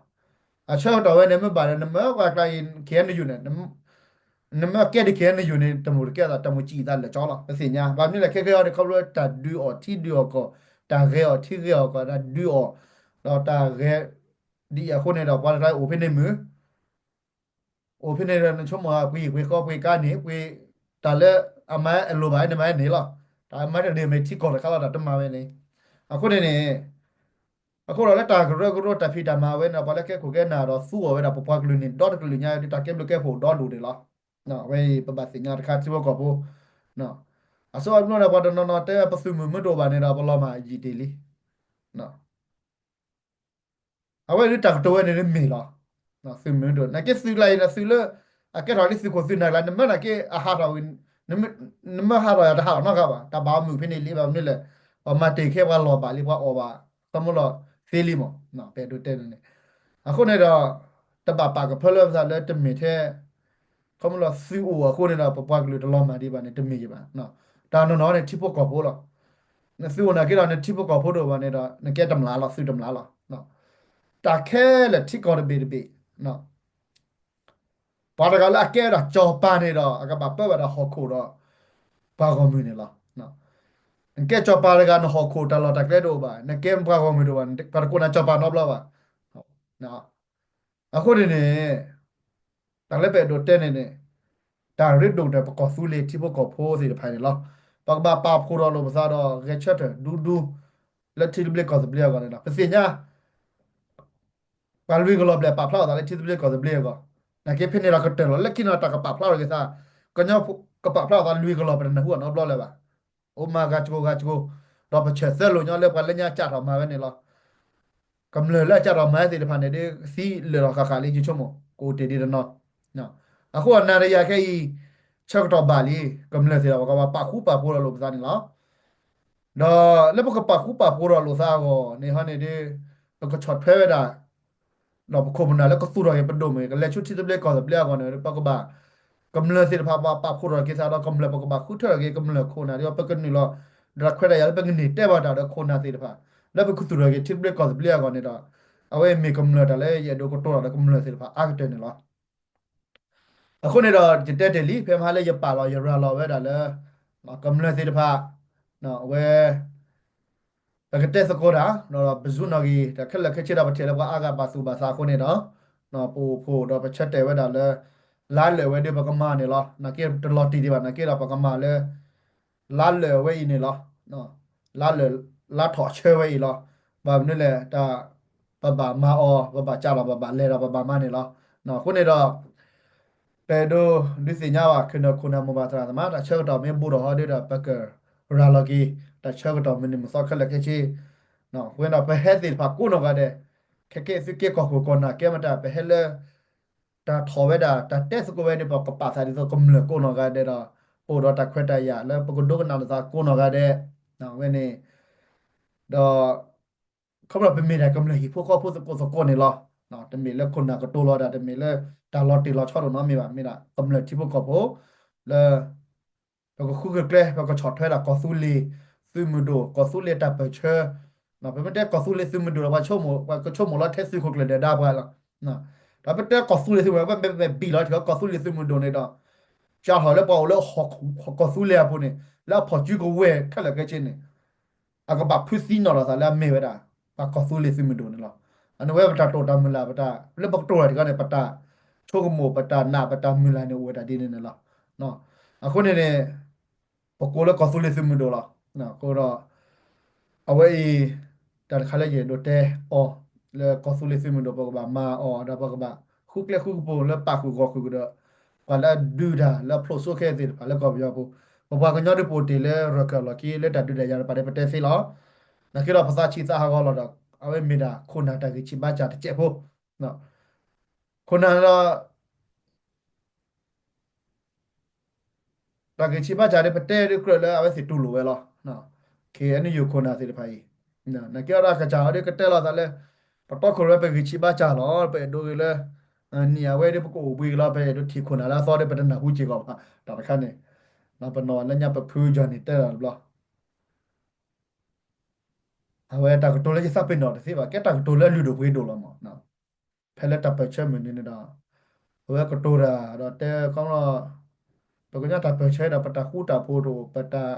အဆၢကတီၢ်ဝဲန့ၣ် မ့ၢ်ဘၣ်ဒီး နမ့ၢ်ပှၤကျါအံၤ ခ့ၣ်အဲၣ်ယူၣ်န့ၣ် နမ့ၢ်ကဲဒ်ခ့ၣ်အဲၣ်ယူၣ်န့ၣ် တမုာ်တကဲသး တမုာ်စံးအသးလၢာ်ကၠီလီၤ ပသ့ၣ်ညါ. ဘၣ်မနုၤလဲၣ် ခဲကဲအံၤန့ၣ် ခီဖျိတၢ်ဒုးအီၣ်ထံဒုးအီၣ်ကီၢ်, တၢ်ဂဲၤအီၣ်ထံဂဲၤအီၣ်ကီၢ်, တၢ်ဒုးအီၣ်, ဒီးတၢ်ဂဲၤဒ်အံၤအဃိန့ၣ်ဒီး ပှၤတခါအံၤအိၣ်ဖဲန့ၣ်မုာ် အိၣ်ဖဲန့ၣ်ဒီး နဆိကမိၣ်ပှ့ၤပှ့ၤဃီပှ့ၤကါန့ၣ် ပှ့ၤတၢ်လၢအမၤအလိၤဘၣ်န့ၣ် မၤန့ၣ်လီၤ. တၢ်မၤတန့ၢ်မ့ၢ်ထံကီၢ်တခါလီၤ တၢ်တမၤဝဲန့ၣ်. အဃိန့ၣ်န့ၣ် အဃိဒီးလၢတၢ်ကရၢကရိတၢ်ဖံးတၢ်မၤဝဲန့ၣ် ပှၤလၢကဲခိၣ်ကဲနၢ်ဒီးသူအီၤဝဲဒၣ် ပပှၤကလုာ်န့ၣ် ဒီတကလုာ်ညါဒ်တၢ်ကဲဘျုးကဲဖှိၣ်ဒီဒိၣ်န့ၣ်လီၤ. အဝဲအံၤပဘၣ်သ့ၣ်ညါတခါထံဖိကီၢ်ဖိ အဆိအပနီၣ်န့ၣ် ပှၤတနီၤနီၤတဲပသုးမုၢ်မ့ၢ်တအိၣ်ဘၣ်န့ၣ်ဒီး ပလီၤမၢ်ယံာ်တ့ၢ်လံ အဝဲဒၣ်တၢ်ကတိၤဝဲန့ၣ်မ့ၢ်လီၤ. သုးမုၢ်ဒိၣ် နာ်က့သုးကျါအံၤဒီးသုးလၢ အကဲထီၣ်လံသုးခိၣ်သုးနၢ်ကျါ နမ့ၢ်နာ်က့အဟးထီၣ်ဝံၤ နမ့ၢ်ဟးထီၣ်ယၤတဟးထီၣ်နီတဂၤဘၣ် တၢ်ဘၣ်အီၤမုာ်ဖဲန့ၣ်လံ ဘၣ်မနုၤလဲၣ် ပှၤမၤတ့ၢ်ခဲပှၤလီၢ်ဘၣ်လံ ပှၤအီၣ်ဘၣ် ခီမလီၤသ့လံမး ပအဲၣ်ဒိးတဲန့ၣ် အဃိန့ၣ်ဒီး တဘၣ်ပာ်ကဖၢလၢပသးလၢတမ့ၢ်ထဲ ခီမလီၤသုးအိၣ်အဃိန့ၣ်ဒီး ပပှၤကလုာ်တလီၤမၢ်ဒံးဘၣ်န့ၣ် တမ့ၢ်ယဘၣ်. တၢ်နီၢ်နီၢ်န့ၣ်ထံဖိကီၢ်ဖိလီၤ. နသုးအိၣ်နာ်က့ဒီး နထံဖိကီၢ်ဖိတအိၣ်ဘၣ်န့ၣ်ဒီး နကဲတမျၢ်လီၤ သုးတမျၢ်လီၤ. တၢ်ခဲလၢာ်ထံကီၢ်တဘ့ၣ်တဘ့ၣ် ပှၤတဂၤလၢအကဲဝဲဒၣ်စီၤပၤန့ၣ်ဒီး အကဘၣ်ပၢဝဲဒၣ်ဟီၣ်ခိၣ်ဒီး ပှၤဂီၢ်မုၢ်န့ၣ်လီၤ. နကဲစီၤပၤတဂၤ နဟီၣ်ခိၣ်တၢ်လီၢ်တၢ်ကျဲတအိၣ်ဘၣ် နကဲပှၤဂီၢ်မုၢ်တအိၣ်ဘၣ် ပှၤတကိးနၤစီၤပၤနီတဘျီဘၣ်. အဃိန့ၣ်န့ၣ် တၢ်လၢပအဲၣ်ဒိးတဲန့ၣ်န့ၣ် တၢ်ရ့ဒိၣ်ဒီးပကီၢ်သူလ့ၤထံဖိကီၢ်ဖိသ့ၣ်တဖၣ်န့ၣ်လီၤ. ပကဘၣ်ပာ်ဖှိၣ်ထီၣ်လိာ်ပသးဒီး ဂဲၤဆၢထၢၣ်ဒူဒူ လၢထံသဘျ့ကီၢ်သဘျ့အဂီၢ်န့ၣ်လီၤ. ပသ့ၣ်ညါ ပှၤလွံၢ်ကလီၤဘျဲၣ်ပာ်ဖျါအသးလၢထံသဘျ့ကီၢ်သဘျ့အဂီၢ်, နာ်က့ဖဲန့ၣ်ဒီးကတၢၢ်လီၤ လၢခံန့ၣ်တၢ်ကပာ်ဖျါထီၣ်က့ၤသး, ကညီကပာ်ဖျါအသးလွံၢ်ကလီၤ ပတနၢ်ဟူအီၤနီတဘျီလၢၤဘၣ်. အိၣ်မၤဂၤစှိၤဂၤစှိၤ, ဒီးပဆၢၣ်သၢလိာ်ညီလၢပှၤလၢညါစးထီၣ်မၤဝဲန့ၣ်လီၤ. ကမျၢၢ်လၢအစးထီၣ်မၤဝဲသ့ၣ်တဖၣ်န့ၣ် ဒ်သံလၢာ်ထီၣ်ဃၣ်ဃၣ်လံ ယဆိကမိၣ် ကအိၣ်တ့ၢ်ဒံးတနီၤ. အဃိအနၤတယၤခဲအံၤ ဆၢကတီၢ်ဘၣ်လံ, ကမျၢၢ်သ့ၣ်ဒီး ပကဘၣ်ပာ်ဃူပာ်ဖိးဒီးလိာ်ပသးန့ၣ်လီၤ. ဒီးလၢပကပာ်ဃူပာ်ဖိးဒီးလိာ်သးအဂီၢ်န့ၣ်ဟီန့ၣ်ဒီး ပကဆီၣ်ထွဲဝဲဒၣ် ဒီးပခိၣ်ပနၢ်လၢကသူၣ်ထီၣ်က့ၤပဒိၣ်မ့ၢ်ဂ့ၤ ကလဲၤဆူထံသဘျ့ကီၢ်သဘျ့အဂီၢ်န့ၣ် ပကဘၣ် ကမျၢၢ်သ့ၣ်တဖၣ်ဘၣ်ပာ်ဖှိၣ်ထီၣ်က့ၤသးဒီးကမျၢၢ် ပကဘၣ်ဃုထၢထီၣ်က့ၤကမျၢၢ်ခိၣ်နၢ်ဒီး ပကနုာ်လီၤ ဒီးတၢ်ခွဲးတၢ်ယာ်လၢပကန့ၢ်တဲဘၣ်တၢ်ဒီးခိၣ်နၢ်သ့ၣ်တဖၣ် လၢပကသူၣ်ထီၣ်က့ၤထံသဘျ့ကီၢ်သဘျ့အဂီၢ်န့ၣ်ဒီး အဝဲမ့ၢ်ကမျၢၢ်တၢ်လၢယအဲၣ်ဒိးကတိၤတၢ်ဒီးကမျၢၢ်သ့ၣ်တဖၣ်အါကတၢၢ်န့ၣ်လီၤ. အဃိန့ၣ်ဒီး ယတဲတ့ၢ်လံ ဖဲမဟါလၢယပာ်လီၤယရၤလီၤဝဲဒၣ်လၢ ကမျၢၢ်သ့ၣ်တဖၣ် အဝဲ ပကတဲသကိးတၢ် ဒီးပဇုနီၣ်ဂံၢ် တၢ်ခဲလၢာ်ခဲဆ့ဒီး ပထံၣ်လၢပှၤအါဂၤဘၣ်သူၣ်ဘၣ်သးအဃိန့ၣ်ဒီး ပအိၣ်ဖှိၣ်ဒီးပဆၢတဲာ်ဝဲဒၣ်လၢ လါလၢာ်ဝဲဒီး ပကမၤန့ၣ်လီၤ. နာ်က့တလီၤတံၢ်ဒံးဘၣ် နာ်က့ဒီးပကမၤလၢ လါလၢာ်ဝဲအံၤန့ၣ်လီၤ. လါလၢာ် လါထီၣ်ဆၢဝဲအံၤလီၤ. ဘၣ်မနုၤလဲၣ် တၢ် ပဘၣ်မၤအီၤ ပဘၣ်ကးလီၤ ပဘၣ်လဲၤဒီးပဘၣ်မၤန့ၣ်လီၤ. အဃိန့ၣ်ဒီး ပအဲၣ်ဒိးဒုးသ့ၣ်ညါဘၣ် ခိၣ်နၢ်ခိၣ်နၢ်မိၢ်ပၢ်သရၣ်သမါ တၢ်ဆၢကတီၢ်မ့ၢ်ဘူးထီၣ်ဟီဒီး ပကရၤလီၤက့ၤ တၢ်ဆၢကတီၢ်မုၢ်နံၤမုၢ်သီခဲလၢာ်ခဲဆ့ အဃိန့ၣ်ဒီး ပဟဲသ့ၣ်တဖၣ်ကိးနီၢ်ဂၤဒဲး ခဲကဲသုးက့ကီၢ်ခိၣ်ကီၢ်နၢ်ကဲမတၤ ပဟဲလၢ တၢ်ထီၣ်ဝဲဒၣ် တၢ်တဲသကိးဝဲန့ၣ် ပကပာ်သးဒ်သိးကမျၢၢ်ကိးနီၢ်ဂၤဒဲးဒီး ပအိၣ်ဒီးတၢ်ခွဲးတၢ်ယာ်လၢပကဒိကနၣ်လိာ်သးကိးနီၢ်ဂၤဒဲး ဝဲန့ၣ် ဒီး ခီဖျိပမ့ၢ်ဒၣ်ကမျၢၢ်ဟံၣ်ဖိဃီဖိသကိးသကိးန့ၣ်လီၤ. တမ့ၢ်လၢခိၣ်နၢ်ကတိၤလီၤတၢ် တမ့ၢ်လၢတၢ်လီၤတံၢ်လီၤဆီတအိၣ်နီတမံၤဘၣ် မ့ၢ်ဒၣ်ကမျၢၢ်ထံဖိကီၢ်ဖိ လၢ ပကဃုကျဲ ပကဆီၣ်ထွဲဒၣ်ကီၢ်သူလ့ၤသုးမုၢ်ဒိၣ် ကီၢ်သူလ့ၤတၢ်ပၢၢ်ဆၢ ပမ့ၢ်တဲကီၢ်သူလ့ၤသုးမုၢ်ဒိၣ်ဒီး ပှၤဆိကမိၣ် ပှၤကဆိကမိၣ်လီၤထဲသုးခိၣ်ကျၢၢ်ဒဲးဒါပှၤလီၤ. ဒီးပတဲကီၢ်သူလ့ၤသုးမုၢ်ဒိၣ် ပမ့ၢ်ဘံၣ်လီၤထံၣ်ကီၢ်သူလ့ၤသုးမုၢ်ဒိၣ်န့ၣ်ဒီး ကၢ်ထီၣ်လၢပှၤအိၣ်လၢဟီၣ်ကီၢ်သူလ့ၤအပူၤန့ၣ် လၢအဖီၣ်စုကဝဲၤခဲလၢာ်ခဲဆ့န့ၣ် အကဘၣ်ဖုသံနီၣ်ထီၣ်သးလၢအမ့ၢ်ဝဲဒၣ် ပှၤကီၢ်သူလ့ၤသုးမုၢ်ဒိၣ်န့ၣ်လီၤ. အန့ၣ်ဝဲပတၢ်တိာ်တၢ်မုၢ်လၢ် ပတၢ် လၢပကတိၤတၢ်တခါန့ၣ် ပတၢ်ဆိကမိၣ် ပတၢ်နာ် ပတၢ်မုၢ်လၢ်န့ၣ် အိၣ်ဝဲဒၣ်ဒ်န့ၣ်န့ၣ်လီၤ. အဃိန့ၣ်န့ၣ် ပကိးလၢကီၢ်သူလ့ၤသုးမုၢ်ဒိၣ်လီၤ. အဃိဒီး အဝဲအံၤ တၢ်တခါလၢယအဲၣ်ဒိးတဲအီၤ လၢကီၢ်သူလ့ၤသုးမုၢ်ဒိၣ် ပကဘၣ်မၤအီၤ ဒီးပကဘၣ်ဃုကျဲဃုကပူၤလၢပာ်ဃုာ်ဂီၢ်ဃုာ်ကဒီး ပှၤလၢအဒုးတၢ်လၢအဖျိးစိခဲသ့ၣ်တဖၣ်လၢကီၢ်ပယီၤပူၤ ပပှၤကညီဒုးပအိၣ်တ့ၢ်လၢရၢၢ်ကၢၢ်လီၢ်ခံ လၢတၢ်ဒုးတၢ်ယၤတဖၣ်ဒ်ပတဲသ့လီၤ. နာ်က့ဒီးပသးဆံးသးဟးဂီၤလီၤဒီး အဝဲမ့ၢ်ဒၣ်ခိၣ်နၢ်တၢ်ဂံၢ်ဆံးဘါစၢ်တစဲးဖိ, ခိၣ်နၢ်ဒီး တၢ်ဂံၢ်ဆံးဘါစၢ်ဒီး ပတဲဒုးကြၢးလၢအဝဲသ့ၣ်တူၢ်လိာ်ဝဲလီၤ. ခဲအံၤ ယိၤခိၣ်နၢ်သ့ၣ်တဖၣ်အံၤ နာ်က့အီၤဒီးအကစၢ်အီၤဒီးကတဲလိာ်သးလၢ ပတီခိၣ်ရိၣ်မဲ ပဂံၢ်ဆံးဘါစၢ်လီၤ, ပအဲၣ်ဒိးဂ့ၤလၢ နံၣ်အဝဲဒီးပကအိၣ်ဘှံးက့ၤလီၤ, ပအဲၣ်ဒိးထံၣ်ခိၣ်နၢ်လၢအသီဒီး ပတနၢ်ဟူစ့ၢ်ကီးဘၣ်. တၢ်တခါန့ၣ် ပနီၢ်လၢညါပဖုကၠီၣ်န့ၣ်တဲတၢ်တဘျီ အဝဲတၢ်ကတိၤလၢယသးပ့ၤနီၣ်တသ့ဘၣ်, ကဲတၢ်ကတိၤလၢအလုၢ်ဒိၣ်ပှ့ၤဒိၣ်လီၤမး. ဖဲလၢတၢ်ပၢၢ်ဆၢမုၢ်နံၤန့ၣ်ဒီး အဝဲကတိၤတၢ်ဒီးတဲခီလီၤ, ပကညီတၢ်ပၢၢ်ဆၢဒီး ပတၢ်ဃူတၢ်ဖိးတအိၣ်, ပတၢ်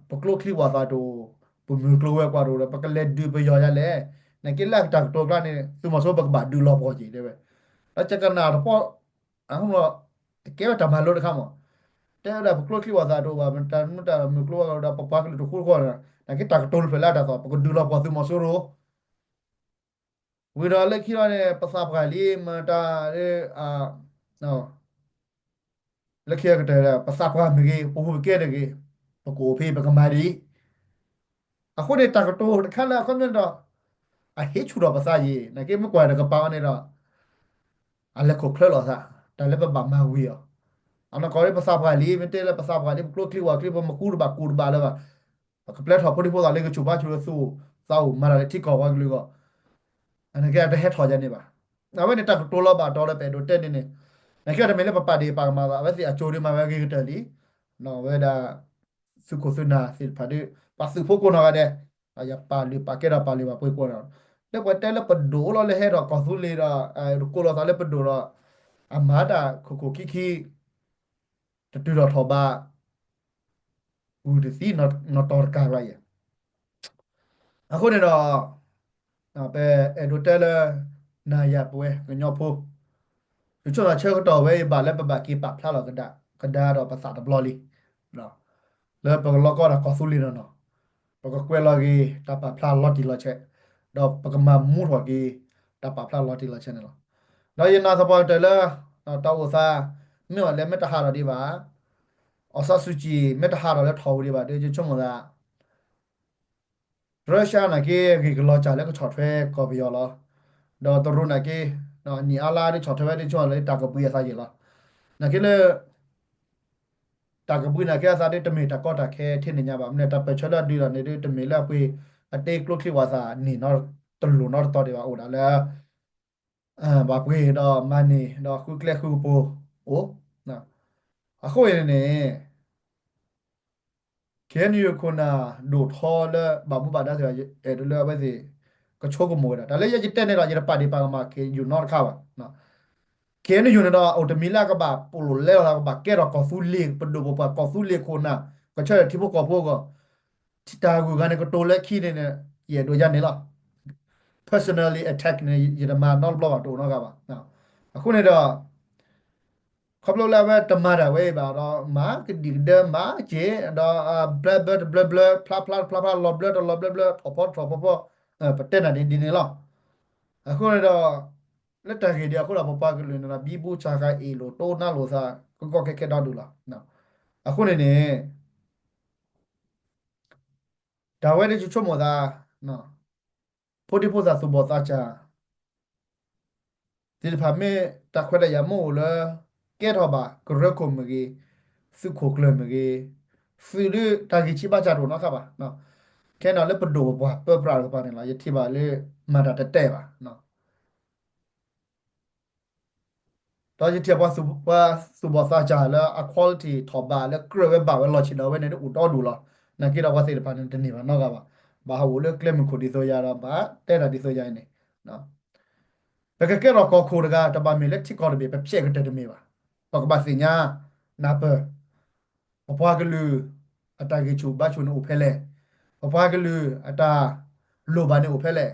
ပကျိချံဝၣ်သၣ်တအိၣ်, ပမုၢ်ကျိၤဝဲၤကွာ်တအိၣ်ဒီး ပကလဲၤဒုးပယီၤယၤလဲၣ်. နာ်က့လၢတၢ်ကတိၤကျါန့ၣ် သုးမီၤစိရိၤပကဘၣ်ဒုးလီၤပှီၢ်က့ၤတဲဝဲ. ဒီးကကနၣ်တပီၢ် အဃိဒီး တကဲဝဲတၢ်မၤလိတခါမး, တဲဝဲဒၣ်ပကျိချံဝၣ်သၣ်တအိၣ်ဘၣ်, ပတၢ်မုၢ်တၢ်မုၢ်ကျိၤဝဲၤကွာ်ဒီး ပပှၤကလုာ်တဃူတဃီၣ်, နာ်က့တၢ်ကတိၤတဖျၢၣ်လၢအတၢ်သီၣ် ပကဒုးလီၤပှီၢ်သုးမီၤစိရိၤ ဝံၤဒီးလၢခံလီၤန့ၣ် ပသးပှၢ်လံ မတၤ လၢခံကတၢၢ် ပသးပှၢ်မ့ၢ်ဂ့ၤ ပဟူးပကဲတဂ့ၤ ပကအိၣ်ဖဲ ပကမၤဒ်အံၤ. အဃိန့ၣ် တၢ်ကတိၤတခါလၢအခီပညီန့ၣ်ဒီး အဟ့ၣ်ဆူၣ်ထီၣ်ပသးယံၤ နာ်က့မ့ၢ်ကွၢ်တကပၤအီၤန့ၣ်ဒီး အလဲၤခိၣ်ချၢလိာ်သး တၢ်လၢပဘၣ်မၤဝံၤအီၤ. အနီၢ်ကီၢ်လၢပသးပှၢ်လံ မ့ၢ်တဲလၢပသးပှၢ်လံ ပကျိချံဝၣ်ချံ ပမၤဃူတဘၣ်ကူၣ်တဘၣ်လၢၤဘၣ် ပကပျဲထီၣ်ဖိဒံဖိသၣ်လၢကဆူၣ်ဘါဆူၣ်လၢသူၣ်သးအိၣ်မၤတၢ်လၢထံကီၢ်ပှၤကလုာ်အဂီၢ် အနာ်က့အတဟဲထီၣ်ယၤန့ၣ်ဘၣ်. အဝဲန့ၣ်တၢ်ကတိၤလီၤဘၣ်တီၤလၢပအဲၣ်ဒိးတဲန့ၣ်န့ၣ် နာ်က့အီၤတမ့ၢ်လၢပပာ်ဒ့ၣ်ပာ်ကမၣ်ဘၣ် အဝဲသ့ၣ်အကၠိဒုးမၤဝဲအဂ့ၤကတၢၢ်လံ. ဝဲဒၣ် သုးခိၣ်သုးနၢ်သ့ၣ်တဖၣ်ဒီး ပှၤသုးဖိကိးနီၢ်ဂၤဒဲး ယပာ်လုၢ်ပာ်ကဲဒီးပာ်လုၢ်ပာ်ပှ့ၤကိးနီၢ် လၢပှၤတဲလၢပဒိၣ်လီၤလၢဟဲထီၣ်ကီၢ်သူလ့ၤဒီး ကိးလီၤသးလၢပဒိၣ်ဒီး အမၤတၢ်ခိၣ်ခိၣ်ခံခံ တတုၤထီၣ်ထီၣ်ဘး ဂုၢ်တသံနီၢ်တီၤတကးလီၤယဲၢ်. အဃိန့ၣ်ဒီး ပအဲၣ်ဒိးတဲလၢ နၤယၤပဝဲကညီဖိ ယဆိကမိၣ်ဆၢကတီၢ်ဝဲအံၤဘၣ်လၢပဘၣ်က့ၤပာ်ဖျါလီၤကဒါ ကဒါဒီးပသးတဘျီလံ လၢပကလီကီတၢ်ကီၢ်သူလ့ၤနီၢ်နီၢ် ပကကွဲးလီၤက့ၤတၢ်ပာ်ဖျါလီၤတံၢ်လီၤဆဲး ဒီးပကမၤမူထီၣ်က့ၤ တၢ်ပာ်ဖျါလီၤတံၢ်လီၤဆဲးန့ၣ်လီၤ. ဒီးယနာ်သပှၢ်ကတၢၢ်လၢ တၢ်အိၣ်သး မ့ၢ်အီၤလဲၤမ့ၢ်တဟးထီၣ်ဒံးဘၣ် အောင်ဆန်းစုကြည် မ့ၢ်တဟးထီၣ်လၢထီၣ်ဝံၤဒံးဘၣ်ဒီး ယဆိကမိၣ်သး Russia နာ်က့ ဂ့ၢ်ကလီၤစၢ်လၢကဆီၣ်ထွဲကီၢ်ပယီၤလီၤ. ဒီးတရူးနာ်က့ နံၣ်အါလါဒ်ဆီၣ်ထွဲဝဲဒ်ဆိကမိၣ်လၢတၢ်ကဘှံးအသးယံာ်လီၤ. နာ်က့လၢ တၢ်ကဘှံးနာ်က့အသးဒ်တမ့ၢ်တၢ်ကီတၢ်ခဲထဲန့ၣ်ညါဘၣ်. မ့ၢ်တၢ်ပၢၢ်ဆၢလၢအဒုးဒီးန့ၣ်ဒ်တမ့ၢ်လၢအပှ့ၤ အတ့ကျိချံဝၣ်သၣ်န့ၣ် တလိၣ်နီတတီၤဒံးဘၣ် အိၣ်ဒၣ်လၢ ဘၣ်ပှ့ၤဒီးမၤန့ၢ်ဒီးဃုကျဲဃုကပူၤအိၣ်. အဃိန့ၣ်န့ၣ် KNU ခိၣ်နၢ်ဒိၣ်ထီလၢဘၣ်မူဘၣ်ဒါသ့ၣ်တဖၣ် အဲၣ်ဒိးလၢအဝဲသ့ၣ် ကဆိကမိၣ်ဝဲဒၣ် တၢ်လၢယဲယတဲန့ၣ်ဒီး ယတပာ်ဒ့ၣ်ပာ်ကမၣ် KNU နီတခါဘၣ်. KNU န့ၣ်ဒီး အိၣ်တမံၤလၢအကဘၣ်ပိာ်လိာ်လဲလီၤသး ကဘၣ်ကဲထီၣ်ကီၢ်သူလ့ၤ ပဒိၣ်ပပှၢ်ကီၢ်သူလ့ၤခိၣ်နၢ် ကဆၢထၢၣ်ထံဖိကီၢ်ဖိအဂီၢ် တၢ်ဂုၤဂၤန့ၣ် ကတိၤလၢခံန့ၣ်န့ၣ် ယအဲၣ်ဒိးယၤန့ၣ်လီၤ. Personally attack န့ၣ် ယတမၤနီတဘျီဘၣ် တအိၣ်နီတဂၤဘၣ်. အဃိန့ၣ်ဒီး ခီဖျိလၢအဝဲတမၤတၢ်ဝဲအံၤဘၣ်ဒီး မၤကဒံကဒၢမၤက့ၤ ဒီးဘျၢဘျၢတဘျၢဘျၢ ဖျါဖျါတဖျါဖျါ လီၤဘျၢတလီၤဘျၢဘျၢ ထီၣ်ဖီထီၣ်ဖီဖီ ပတဲနၢ်ဒ်န့ၣ်လီၤ. အဃိန့ၣ်ဒီး လၢတၢ်ဂ့ၢ်ဒ်အဃိဒီး ပပှၤကလုာ်န့ၣ်ဒီး ဘံဘူဆးဃၤအ့ၣ်လိာ်တိနါလိာ်သး ကကီခဲခဲဒီဒူၣ်လီၤ. အဃိန့ၣ်န့ၣ် တၢ်ဝဲဒ်ယဆိကမိၣ်သး ဖိဒံဖိသၣ်သူၣ်ဘီၣ်သးစၢ် သ့ၣ်တဖၣ်မ့ၢ်တၢ်ခွဲးတၢ်ယာ်မ့ၢ်အိၣ်လၢ ကဲထီၣ်ဘၣ်ကရၢခိၣ်မ့ၢ်ဂ့ၤ, သုးခိၣ်ကျၢၢ်မ့ၢ်ဂ့ၤ, သုးဒုးတၢ်ဂံၢ်ဆံးဘါစၢ်တအိၣ်နီတခါဘၣ်. ခဲန့ၣ်လၢပဒိၣ်ပပှၢ်ပၢပြးတကပၤန့ၣ်လီၤ ယထံၣ်ဘၣ်လၢ မၤတၢ်တတဲဘၣ် ဒီးယထံၣ်ပှၤသူၣ်ဘီၣ်သးစၢ်လၢအ quality ထီၣ်ဘးလၢကြၢးဝဲဘၣ်ဝဲလီၢ်ဆ့ၣ်နီၤဝဲန့ၣ် အိၣ်ဒီဒူၣ်လီၤ. နာ်က့ဒီးပှၤသ့ၣ်တဖၣ်န့ၣ် တန့ၢ်ဘၣ်နီတဂၤဘၣ်. ဘၣ်ဟးဂီၤလၢကျဲမုၢ်ခိၣ်ဒ်သိးယၤဒီး ဘၣ်တဲတၢ်ဒ်သိးယၤအံၤန့ၣ် ပကကဲထီၣ်ကီၢ်ခိၣ်တဂၤ တဘၣ်မ့ၢ်လၢထံကီၢ်တဘ့ၣ် ပဖျဲးကတၢၢ်တမ့ၢ်ဘၣ်. ပကဘၣ်သ့ၣ်ညါနၢ်ပၢၢ် ပပှၤကလုာ်အတၢ်ဂံၢ်ဆူၣ်ဘါဆူၣ်န့ၣ်အိၣ်ဖဲလဲၣ်, ပပှၤကလုာ်အတၢ်လိၣ်ဘၣ်န့ၣ်အိၣ်ဖဲလဲၣ်,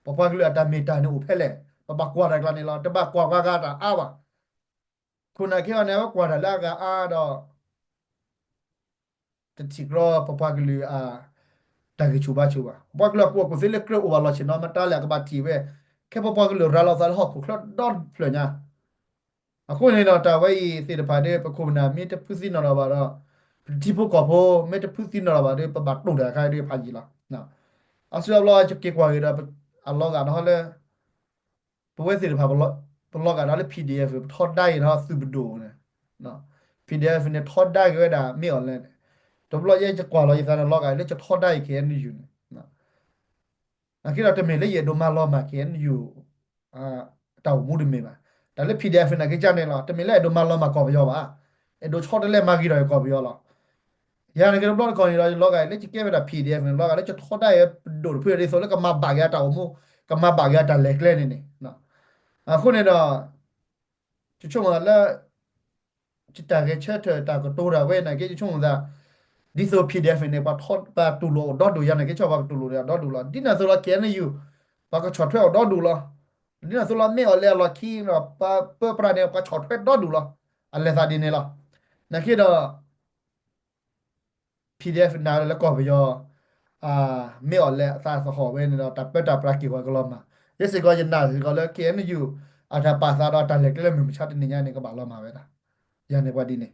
ပပှၤကလုာ်အတၢ်မ့ၢ်တၢ်န့ၣ်အိၣ်ဖဲလဲၣ်. ပဘၣ်ကွၢ်တၢ်ကျါန့ၣ်လီၤ. တဘၣ်ကွၢ်ပှၤဂၤတၢ်အါဘၣ်. ခိၣ်နၢ်ခဲအံၤန့ၣ် အဝဲကွၢ်တၢ်လၢအဂၤအါဒီး တထံၣ်ကြီပပှၤကလုာ်အတၢ်ဂံၢ်ဆူၣ်ဘါဆူၣ်ဘၣ်. ပပှၤကလုာ်အကူၣ်ဘၣ်ကူၣ်သ့လၢကြၢးအိၣ်ဘၣ်လီၢ်ဆ့ၣ်နီၤ မတၤလဲၣ်အကဘၣ်ထံၣ်ဝဲ. ခဲပပှၤကလုာ်ရၤလီၤသးလၢဟီၣ်ခိၣ်ချၢဒီတဖျၢၣ်ညါ အဃိန့ၣ်ဒီး တၢ်ဝဲအံၤသ့ၣ်တဖၣ်ဒီး ပခိၣ်ပနၢ်မ့ၢ်တဖုသံနီၣ်လီၤဘၣ်ဒီး ပထံဖိကီၢ်ဖိမ့ၢ်တဖုသံနီၣ်လီၤဘၣ်ဒီး ပဘၣ်တိၢ်တၢ်ခါဒီးဖးယံာ်လီၤ. အစုအဘျီက့ၤကွၢ်က့ၤဒီး အလီၤဂာ်ဒီးလၢ ပဝဲသ့ၣ်တဖၣ် ပလီၤဂာ်ဒီးလၢ PDF ပထီဒါက့ၤဒီးသုးပဒိၣ်န့ၣ် PDF န့ၣ်ထီဒါက့ၤဝဲဒၣ်မ့ၢ်အီၤလဲၣ်န့ၣ်, တဘျီယဲယကွၢ်လီၤယသးန့ၣ် လီၤဂာ်လၢယထီဒါက့ၤ KNU န့ၣ် နာ်က့ဒီးတမ့ၢ်လၢယအဲၣ်ဒိးမၤလီၤမၢ် KNU တၢ်အိၣ်မူတမ့ၢ်ဘၣ်. တၢ်လၢ PDF နာ်က့ကန့ၣ်လီၤ, တမ့ၢ်လၢအဲၣ်ဒိးမၤလီၤမၢ်ကီၢ်ပယီၤဘၣ်, အဲၣ်ဒိးဆီတလဲမၤဂ့ၤထီၣ်ကီၢ်ပယီၤလီၤ. ယၤနာ်က့တဘျီတခီၣ်န့ၣ်ဒီး ယလီၤဂာ်လၢယကဲဝဲဒၣ် PDF န့ၣ် လီၤဂာ်လၢယထီဒါက့ၤပဒိၣ်တဖုဒ်သိးလၢကမၤဘၣ်က့ၤအတၢ်အိၣ်မူ, ကမၤဘၣ်က့ၤအတၢ်လဲၤကျဲန့ၣ်န့ၣ်. အဃိန့ၣ်ဒီး ယဆိကမိၣ်လၢ ယတၢ်ဂဲၤဆၢထၢၣ်တၢ်ကတိၤတၢ်ဝဲနာ်က့ ယဆိကမိၣ်သး ဒ်သိး PDF န့ၣ် ပှၤထီ ပှၤတူၢ်လိာ်အိၣ်ဒီဒူၣ်ယၤနာ်က့ ဆီၣ်ပှၤကတူၢ်လိာ်ဒီဒူၣ်လီၤ. ဒ်န့ၣ်အသိးလီၤ KNU ပှၤကဆီၣ်ထွဲအိၣ်ဒီဒူၣ်လီၤ. ဒ်န့ၣ်အသိးလီၤ မ့ၢ်အီၤလဲၣ်အလီၢ်ခံဒီး ပှၤပၢပြးန့ၣ် ပှၤဆီၣ်ထွဲဒီဒူၣ်လီၤ. အလဲၤသးဒ်န့ၣ်လီၤ. နာ်က့ဒီး PDF နာ်လၢကီၢ်ပယီၤ မ့ၢ်အီၤလဲၣ်အသးသဟီၣ်ဝဲန့ၣ်ဒီး တၢ်ပၢတၢ်ပြးက့ၤဝဲကလီၤမၢ်. ယဲစ့ၢ်ကီးယနာ်စ့ၢ်ကီးလၢ KNU အတၢ်ပာ်သးဒီးတၢ်လဲၤကျဲလၢမုၢ်မဆါတနံၤညါန့ၣ် ကဘၣ်လီၤမၢ်ဝဲဒၣ်. ယၤန့ၣ်ပှၤဒ်န့ၣ်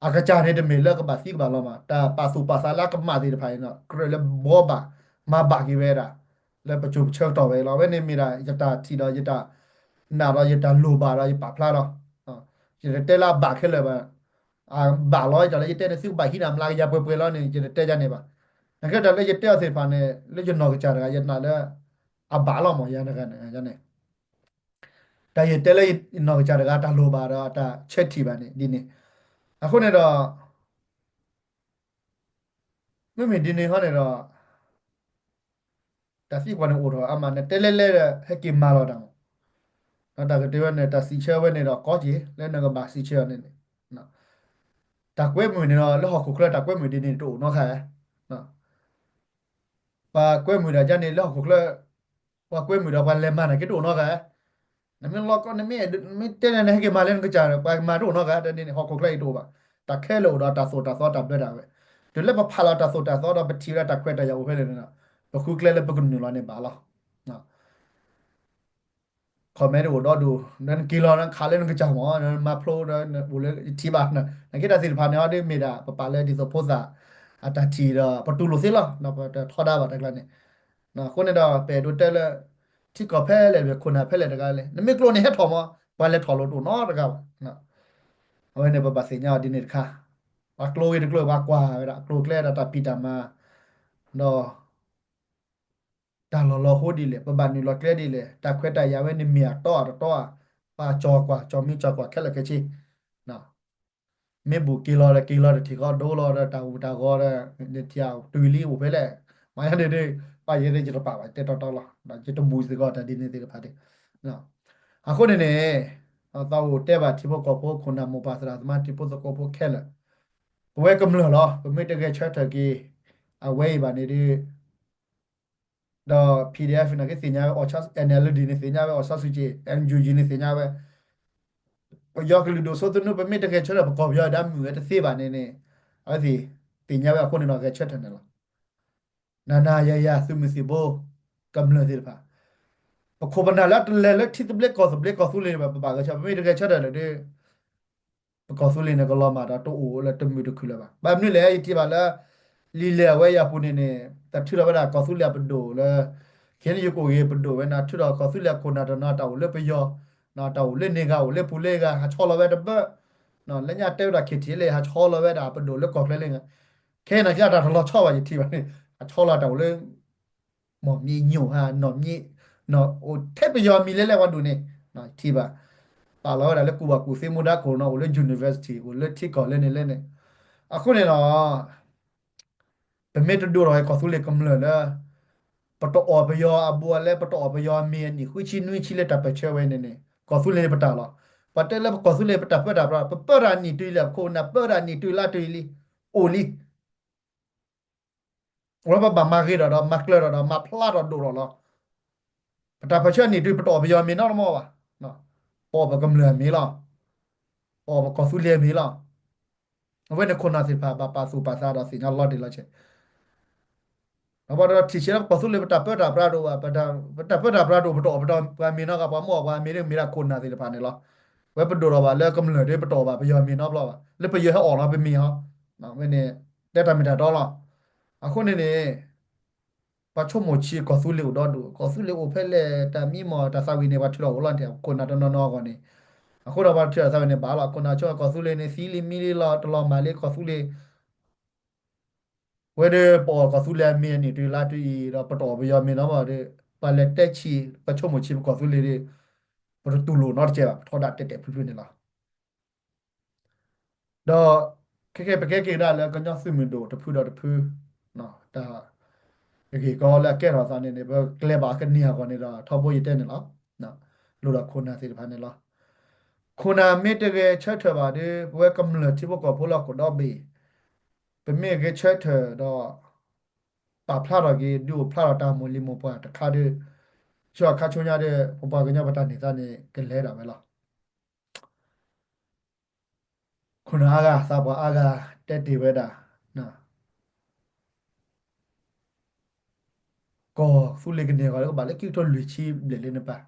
အကစၢ်န့ၣ်တမ့ၢ်လၢကဘၣ်သံကဘၣ်လီၤမၢ်, တၢ်ပာ်သူၣ်ပာ်သးလၢအကမၣ်သ့ၣ်တဖၣ်အံၤန့ၣ် ကြၢးလၢဘှီဘၣ် မၤဘၣ်က့ၤဝဲဒၣ် လၢပစိၤပဆၢကတီၢ်ဝဲလီၤ. အဝဲန့ၣ်မ့ၢ်ဒၣ်ယတၢ်ထံၣ်ဒီးယတၢ်နာ်ဒီးယတၢ်လိၣ်ဘၣ်ဒီးယပာ်ဖျါဒီး ယတတဲလၢအဘၣ်ခဲလၢာ်ဘၣ်. အဘၣ်လီၤ တၢ်လၢယတဲန့ၣ် သုကဘၣ်ဟံးန့ၢ်အမျးကယၤပှဲၤပှဲၤလီၤန့ၣ် ယတတဲဒ်န့ၣ်ဘၣ်. နာ်က့တၢ်လၢယတဲအီၤသ့ၣ်တဖၣ်န့ၣ် လၢယနီၢ်ကစၢ်တဂၤ ယနာ်လၢ အဘၣ်လီၤမၢ် ယၤတဂၤန့ၣ် ယၤန့ၣ် တၢ်ယတဲလၢယနီၢ်ကစၢ်တဂၤ တၢ်လိၣ်ဘၣ်ဒီးတၢ်ဆၢထံၣ်ဘၣ်န့ၣ် ဒ်န့ၣ်. အဃိန့ၣ်ဒီး မ့မ့ၢ်ဒ်န့ၣ်ဟီန့ၣ်ဒီး တၢ်သံကွၢ်န့ၣ်အိၣ်ထီၣ်အါမး နတဲလဲၣ်လဲၣ်ဒီး ဟဲက့ၤမၤလီၤတၢ်မး, ဒီးတၢ်ကတၢၢ်ဝဲန့ၣ် တၢ်စံးဆၢဝဲန့ၣ်ဒီး ကီက့ၤလၢနကဘၣ်စံးဆၢအီၤန့ၣ်န့ၣ်, တၢ်ကွဲမုာ်န့ၣ်ဒီး လၢဟီၣ်ခိၣ်ချၢတၢ်ကွဲမုာ်ဒ်န့ၣ်တအိၣ်နီတခါ, ပှၤကွဲမုာ်တၢ်ဒ်န့ၣ်လၢဟီၣ်ခိၣ်ချၢ, ပှၤကွဲမုာ်ဒီးပှၤလဲၤမၤနာ်က့တအိၣ်နီတဂၤ, နမ့ၢ်လီၤကီ နမ့ၢ်တဲန့ၣ် နဟဲက့ၤမၤလၢနကစၢ် ပှၤမၤတအိၣ်နီတဂၤ, တၢ်ဒ်န့ၣ် ဟီၣ်ခိၣ်ချၢအံၤတအိၣ်ဘၣ်, တၢ်ခဲလၢာ်အိၣ်ဒီးတၢ်သိၣ်တၢ်သီတၢ်ဘျၢတၢ်ဝဲ, တုၤလၢပဖးလီၤတၢ်သိၣ်တၢ်သီဒီးပထံၣ်ဝဲဒၣ်တၢ်ခွဲးတၢ်ယာ်အိၣ်ဖဲလဲၣ်န့ၣ်ဒီး ပဃုကျဲလၢပကနုာ်လီၤန့ၣ်ဘၣ်လီၤ. ခီၣ်မဲတအိၣ်ဒီဒူၣ် နက့ၤလီၤနခးလၢနကစၢ်မး နမၤဖျိဒီးအိၣ်လၢယထံၣ်ဘၣ်, နာ်က့တၢ်သ့ၣ်တဖၣ်န့ၣ် အီၤဒ်မ့ၢ်ဒၣ် ပပာ်လၢဒ်သိးဖိသၣ် အတၢ်ထံၣ်ဒီး ပတူၢ်လိာ်သ့လီၤ, ပတထီဒါဘၣ်တၢ်ကျါန့ၣ်, အဃိန့ၣ်ဒီး ပအဲၣ်ဒိးတဲလၢ ထံကီၢ်ဖဲလဲၣ် ခိၣ်နၢ်ဖဲလဲၣ်တဂၤလဲၣ် နမ့ၢ်ကျိန့ၣ်ဟဲထီၣ်မး ပှၤလဲၤထီၣ်လိာ်တအိၣ်နီတဂၤဘၣ်. အဝဲန့ၣ်ပဘၣ်သ့ၣ်ညါအီၤဒ်န့ၣ်တခါ, ပှၤကျိဂ့ၤတကျိ ပှၤကွၢ်ဝဲဒၣ် အကျိၤအကျဲဒီးတၢ်ဖံးတၢ်မၤ ဒီး တၢ်လီၢ်လီၤဟိဒ်လဲၣ် ပဘၣ်နုာ်လီၤကျဲဒ်လဲၣ် တၢ်ခွဲးတၢ်ယာ်ဝဲန့ၣ်မ့ၢ်အတီအတတီဧါ, ပှၤကၠီၤကွၢ် ကၠီၤမံကၠီၤကွၢ်ခဲလၢာ်ခဲဆ့, မ့ၢ်ဘူးက့ၤလီၤဒီးက့ၤလီၤတထံၣ်ဃီဒိလီၤဒီးတၢ်ဂူၤတၢ်ဂီၤဒီး နထံၣ်အတူၢ်လံအိၣ်ဖဲလဲၣ်, မၤယါန့ၣ်ဒ် ပှၤယဲသ့ၣ်ယတပာ်ဘၣ်တဲတီတီလီၤ, ယတဘူးစ့ၢ်ကီးတၢ်ဒ်န့ၣ်သ့ၣ်တဖၣ်ဒ် အဃိန့ၣ်န့ၣ် သးအိၣ်တဲဘၣ်ထံဖိကီၢ်ဖိ ခိၣ်နၢ်မိၢ်ပၢ်သရၣ်သမါ ထံဖိသကိးဖိခဲလၢာ်, ပဝဲကမျၢၢ်လီၤ ပမ့ၢ်တဂဲၤဆၢထၢၣ်က့ၤ အဝဲအံၤဘၣ်န့ၣ်ဒ် ဒီး PDF နာ်က့သ့ၣ်ညါဝဲအီၤ NLD န့ၣ်သ့ၣ်ညါဝဲအီၤ စီဆူၣ်က့ NUG န့ၣ်သ့ၣ်ညါဝဲ, ပယီၤကလုာ်ဒိၣ်စိသနူ ပမ့ၢ်တဂဲၤဆၢထၢၣ် ပကီၢ်ပယီၤဒၣ်မုာ်ဝဲတသ့ဘၣ်န့ၣ်န့ၣ် အဝဲသ့ၣ်သ့ၣ်ညါဝဲအဃိန့ၣ်ဒီး ဂဲၤဆၢထၢၣ်န့ၣ်လီၤ. နၤနၤယၤယၤ သုးမုၢ်သံၣ်ဘိ ကမျၢၢ်သ့ၣ်တဖၣ် ပခိၣ်ပနၢ်လၢတလဲၤလၢထံသဘျ့ကီၢ်သဘျ့ကီၢ်သူလ့ၤဘၣ် ပဘၣ်ဂဲၤဆၢထၢၣ် ပမ့ၢ်တဂဲၤဆၢထၢၣ်ဒီး ပကီၢ်သူလ့ၤန့ၣ်ကလီၤမၢ်ဒီးတအိၣ်လၢတမုာ်တခုလၢၤဘၣ်. ဘၣ်မနုၤလဲၣ် ယထံၣ်ဘၣ်လၢ လံာ်လဲၢ်အဝဲအံၤအပူၤန့ၣ်န့ၣ် တၢ်ထုးထီၣ်ဝဲဒၣ်ကီၢ်သူလ့ၤအပဒိၣ်လၢ KNU ကအိၣ်ဂ့ၤပဒိၣ်ဝဲန့ၣ် ထုးထီၣ်ကီၢ်သူလ့ၤအခိၣ်နၢ်တနီၤ တၢ်အိၣ်လၢပယီၤ တၢ်အိၣ်လၢန့ၢ်ဂၤအိၣ်လၢပူၤလၢဂၤ ဟးဆီလီၤဝဲတဘၢ လၢညါတဲဝဲဒၣ် KTLA ဟးဆီလီၤဝဲဒၣ်ပဒိၣ်လၢကီၢ်ချၢလၢ ခဲအံၤန့ၣ်က့အတၢ်တလီၤဆီဘၣ် ယထံၣ်ဘၣ်န့ၣ် ဟးဆီလီၤတၢ်အိၣ်လၢ မီၢ်မံညိၣ်ဟါ နီၢ်မံ အိၣ်ထဲပယီၤမံၤလဲၣ်လဲၣ်ဝဲဒၣ်န့ၣ် ထံၣ်ဘၣ် ပာ်လီၤဝဲဒၣ်လၢကူၣ်ဘၣ်ကူၣ်သ့မူဒါခိၣ်နီၤ အိၣ်လၢ university အိၣ်လၢထံကီၢ်လၢန့ၣ်လဲၣ်န့ၣ် အဃိန့ၣ်လီၤ ပမ့ၢ်တဒိၣ်ထီၣ်ကီၢ်သူလ့ၤကမျၢၢ်လၢ ပတအီၣ်ပယီၤအဘူးအလဲ ပတအီၣ်ပယီၤမံၤအနံၣ်ဃုဆံနွံဆံလၢတၢ်ပၢၢ်ဆၢဝဲန့ၣ်န့ၣ် ကီၢ်သူလ့ၤန့ၣ်ပတၢ်လီၤ. ပှၤတဲလၢပကီၢ်သူလ့ၤပတၢ်ပၢတၢ်ပြး ပပၢတၢ်နံၣ်တုၤလံ ပခိၣ်ပနၢ်ပၢတၢ်နံၣ်တုၤလါတုၤလံ အိၣ်လံ အဝဲပဘၣ်မၤဂ့ၤထီၣ်ဒီး မၤကျၢၤထီၣ်ဒီး မၤဖျါထီၣ်ဒိၣ်ထီၣ်လီၤ. ပတၢ်ပၢၢ်ဆၢနံၣ်တုၤ ပတအီၣ်ပယီၤမ့ၤနီတမီၢ်ဘၣ်. ပအီၣ်ပကမျၢၢ်မ့ၤလီၤ. ပအီၣ်ပကီၢ်သူလ့ၤမ့ၤလီၤ. အဝဲန့ၣ်ခိၣ်နၢ်သ့ၣ်တဖၣ် ဘၣ်ပာ်သူၣ်ပာ်သးဒီးသ့ၣ်ညါလီၤတံၢ်လီၤဆဲး ဒီးပှၤဒီးထံၣ်ဆဲးလၢပကီၢ်သူလ့ၤပတၢ်ပၢတၢ်ပြးတအိၣ်ဘၣ်, ပတၢ်ပၢတၢ်ပြးတအိၣ် ပတအီၣ်ပယီၤမ့ၤနီတဂၤ ပှၤမ့ၢ်အီၣ်ပှၤမ့ၤဒ်မ့ၢ်ဒၣ်ခိၣ်နၢ်သ့ၣ်တဖၣ်န့ၣ်လီၤ. ဝဲပဒိၣ်ထီၣ်ဘၣ်လၢကမျၢၢ်ဒီး ပတအီၣ်ဘၣ်ပယီၤမ့ၤနီတဘျီဘၣ်. လၢပယီၤဟဲအီၣ်လီၤပမ့ၤဟီ, ဝဲန့ၣ် တဲတၢ်မ့ၢ်တၢ်တီလီၤ. အဃိန့ၣ်န့ၣ် ပှၤဆိကမိၣ်ဆံးကီၢ်သူလ့ၤအိၣ်ဒီဒူၣ်, ကီၢ်သူလ့ၤအိၣ်ဖဲလဲၣ်, တၢ်မံမီၢ်တၢ်သးဝံၣ်န့ၣ် ပှၤထုးထီၣ်အိၣ်လီၤန့ၣ် ခိၣ်နၢ်တနီၤနီၤအဂီၢ်န့ၣ်, အဃိဒီးပှၤထုးထီၣ်သးဝံၣ်န့ၣ်ဘၣ်လီၤ. ခိၣ်နၢ်ဆိကီၢ်သူလ့ၤန့ၣ် သံလံမံလံလီၤ တလီၤမၢ်လံကီၢ်သူလ့ၤ ဝဲဒီးပအီၣ်ကီၢ်သူလ့ၤအမံၤအနံၣ်တုၤလါတုၤအံၤဒီး ပတအီၣ်ပယီၤမ့ၤလီၤဘၣ်ဒီး ပှၤလဲၤတဲဆံး ပှၤဆိကမိၣ်ဆံးပကီၢ်သူလ့ၤဒီး ပတတူၢ်လိာ်နီတစဲးဘၣ်, ပထီဒါတဲာ်တဲာ်ဖျုးဖျုးန့ၣ်လီၤ. ဒီးခဲကဲပကဲက့ၤဒၣ်လၢကညီသုးမုၢ်ဒိၣ်တဖုဒီးတဖု တၢ်ဂ့ၢ်ကီလၢအကဲထီၣ်သးန့ၣ်န့ၣ် ပကျဲၤဘၣ်ကန့ၢ်အဂီၢ်န့ၣ်ဒီး ထီဘိယတဲန့ၣ်လီၤ. လိၣ်ဒီးခိၣ်နၢ်သ့ၣ်တဖၣ်န့ၣ်လီၤ. ခိၣ်နၢ်မ့ၢ်တဂဲၤဆၢထၢၣ်ဘၣ်ဒီး ပဝဲကမျၢၢ်ထံဖိကီၢ်ဖိလၢဟီၣ်ခိၣ်ဒီဘ့ၣ် ပမ့ၢ်ဂဲၤဆၢထၢၣ်ဒီး ပာ်ဖျါထီၣ်က့ၤ ဒုးအိၣ်ဖျါထီၣ်တၢ်မိၢ်လံၤမိၢ်ပှၢ်တခါဒီး ဆူအခါဆူညါဒီး ပပှၤကညီပတၢ်န့ၢ်သါန့ၣ် ကလဲၤဒၣ်ဝဲလီၤ. ခိၣ်နၢ်အါဂၤ သးပှၢ်အါဂၤ တဲတ့ၢ်ဝဲဒၣ် ကီၢ်သူလ့ၤကန့ၢ်အဂီၢ်လၢကဘၣ်လၢခံကထိလွံၢ်ဆံဘျဲၣ်လံန့ၣ်ပၢ်,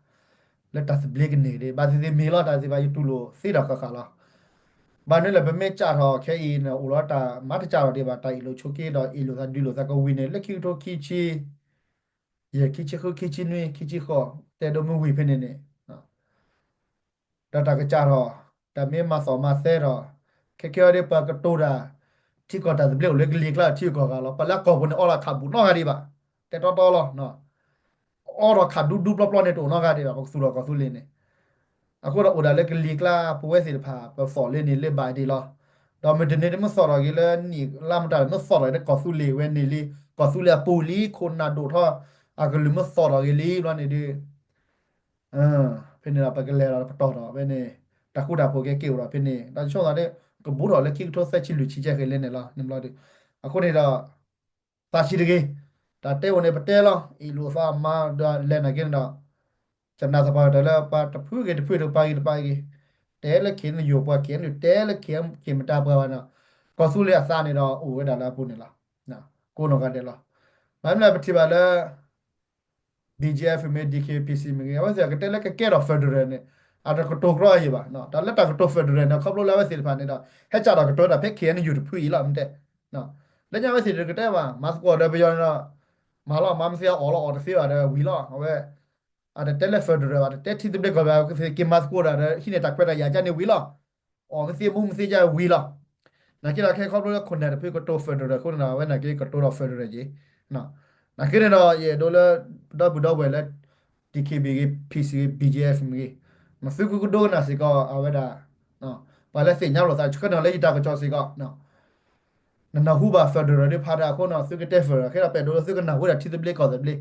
လၢတၢ်သဘျ့ကန့ၢ်ဒံး ဘၣ်သ့ၣ်သ့ၣ်မ့ၢ်လီၤ တၢ်သ့ၣ်တဖၣ်ယတူၢ်လိာ်သ့ဒီးဃၣ်ဃၣ်လီၤ. ဘၣ်မနုၤလဲၣ်ပမ့ၢ်ကးထီၣ်ခဲအံၤန့ၣ် အိၣ်လီၤတၢ်မၤတကးထီၣ်ဒံးဘၣ် တၢ်အ့ၣ်လိာ်ဆိးက့ဒီးအ့ၣ်လိာ်သးဒုးလိာ်သးကဝံၤန့ၣ် လၢခံကထိခံဆံ ယဲၢ် ခံဆံဃု ခံဆံနွံ ခံဆံဃိး တဲဒိမုၢ်ဝံၤဖဲန့ၣ်န့ၣ် ဒီးတၢ်ကစးထီၣ် တၢ်မ့ၢ်မၤသီၣ်မၤသဲထီၣ် ခဲခဲအံၤဒီးပှၤကတိၤတၢ် ထံကီၢ်တၢ်သဘျ့အိၣ်လၢကလံၤကျါထံကီၢ်ဂၤလီၤ. ပှၤလၢအကီၢ်ပူၤန့ၣ် အီလီၤခးဘူးနီတဂၤဒံးဘၣ်, တဲတီတီလီၤ. အီထီၣ်ခးဒူဒူပျီပျီန့ၣ် တအိၣ်နီတဂၤဒံးဘၣ် ပကသူၣ်ထီၣ်ကီၢ်သူလ့ၤန့ၣ်. အဃိဒီးအိၣ်ဒၣ်လၢကလံၤကျါ ပဝဲသ့ၣ်တဖၣ် ပသီၣ်လၢန့ၣ်လၢဘၣ်ဒံးလီၤ. ဒီးမုၢ်တနံၤတမ့ၢ်သီၣ်ထီၣ်က့ၤလၢနံၣ်လါမတၤ မ့ၢ်သီၣ်ထီၣ်က့ၤလၢကီၢ်သူလ့ၤဝဲန့ၣ်လံ, ကီၢ်သူလ့ၤအပူၤလံ ခိၣ်နၢ်ဒိၣ်ထီၣ် အကလုၢ်မ့ၢ်သီၣ်ထီၣ်က့ၤလံဘျီန့ၣ်ဒီး ဖဲန့ၣ်ဒီးပကလဲၤဒီးပတီၢ်ထီၣ်ဖဲန့ၣ် တၢ်ဃူတၢ်ဖိးကဲက့ၤအိၣ်ဒီးဖဲန့ၣ် ဒီးဆိသးဒီး ကဘူးထီၣ်လၢခံကထိသၢဆံလွံၢ်ဆံကဲဃဲၤလၢန့ၣ်လီၤ န့ၣ်ဘျီဒီး အဃိန့ၣ်ဒီး သးဆံးတဂ့ၤ, တၢ်တဲအိၣ်န့ၣ်ပတဲလီၤ အ့ၣ်လိာ်သးမၤဒီးလဲၤနာ်က့န့ၣ်ဒီး ကနၣ်သပှၢ်ကတၢၢ်လၢပှၤတဖုဂ့ၤတဖုတကပၤဂ့ၤတကပၤဂ့ၤ, တဲလၢ ခ့နယိၣ် ပှၤ ခ့နယိၣ် တဲလၢခ့မတၤပှၤဘၣ်န့ၣ်, ကီၢ်သူလ့ၤအသးန့ၣ်ဒီးအိၣ်ဝဲဒၣ်လၢအပူၤန့ၣ်လီၤ. ကိးနီၢ်ဂၤဒဲးလီၤ. ဘၣ်မနုၤပထံၣ်ဘၣ်လၢ BGF မ့ၢ် DKBA PC မ့ၢ်ဂ့ၤ အဝဲသ့ၣ်ကတဲလၢကကဲထီၣ် federal န့ၣ် အတကတိၤကြီအံၤဘၣ်. တၢ်လၢတၢ်ကတိၤ federal န့ၣ် ခီဖျိလၢအဝဲသ့ၣ်တဖၣ်န့ၣ်ဒီး ဟဲကးထီၣ်ကတိၤတၢ်ဖဲ ခ့နယိၣ်တဖုအံၤလီၤ မ့ၢ်တဲ လၢညါအဝဲသ့ၣ်တကတဲဘၣ် မၤသကိးဒီးပယီၤန့ၣ်ဒီး မၤလီၤမၤမ့ၢ်သ့အီၣ်လီၤအီၣ်တသ့ဘၣ်ဒီးဝံၤလီၤ. အဝဲ အတတဲလၢ federal ဘၣ် တတဲထံသဘျ့ကီၢ်သဘျ့ က့ၤမၤသကိးတၢ်ဒီး ဟံးန့ၢ်တၢ်ခွဲးတၢ်ယာ်ကန့ၣ်ဝံၤလီၤ. အီၣ်မ့ၢ်သ့မူမ့ၢ်သ့ကဝံၤလီၤ. နာ်က့ဒီးခဲခီဖျိလၢခိၣ်နၢ်တဖုကတိၤ federal အဃိန့ၣ်ဒီး အဝဲနာ်က့ကတိၤဒီး federal က့ၤ နာ်က့န့ၣ်ဒီး ယအဲၣ်ဒိးလၢ ဒီပုၢ်ဒီဝဲၢ်လၢ DKBA ဂ့ၤ PC ဂ့ၤ BGF ဂ့ၤ သုကကဒိကနၣ်စ့ၢ်ကီး အဝဲဒၣ် ပှၤလၢသ့ၣ်ညါလိာ်သး ဆှၢနီၤလၢယတၢ်ကစီၣ်စ့ၢ်ကီး နနၢ်ဟူဘၣ် federal ဒီးဖးတၢ်အဃိန့ၣ် သုကတဲ federal ခဲဒီး ပအဲၣ်ဒိးလၢသုကနၢ်ဟူဝဲဒၣ်ထံသဘျ့ကီၢ်သဘျ့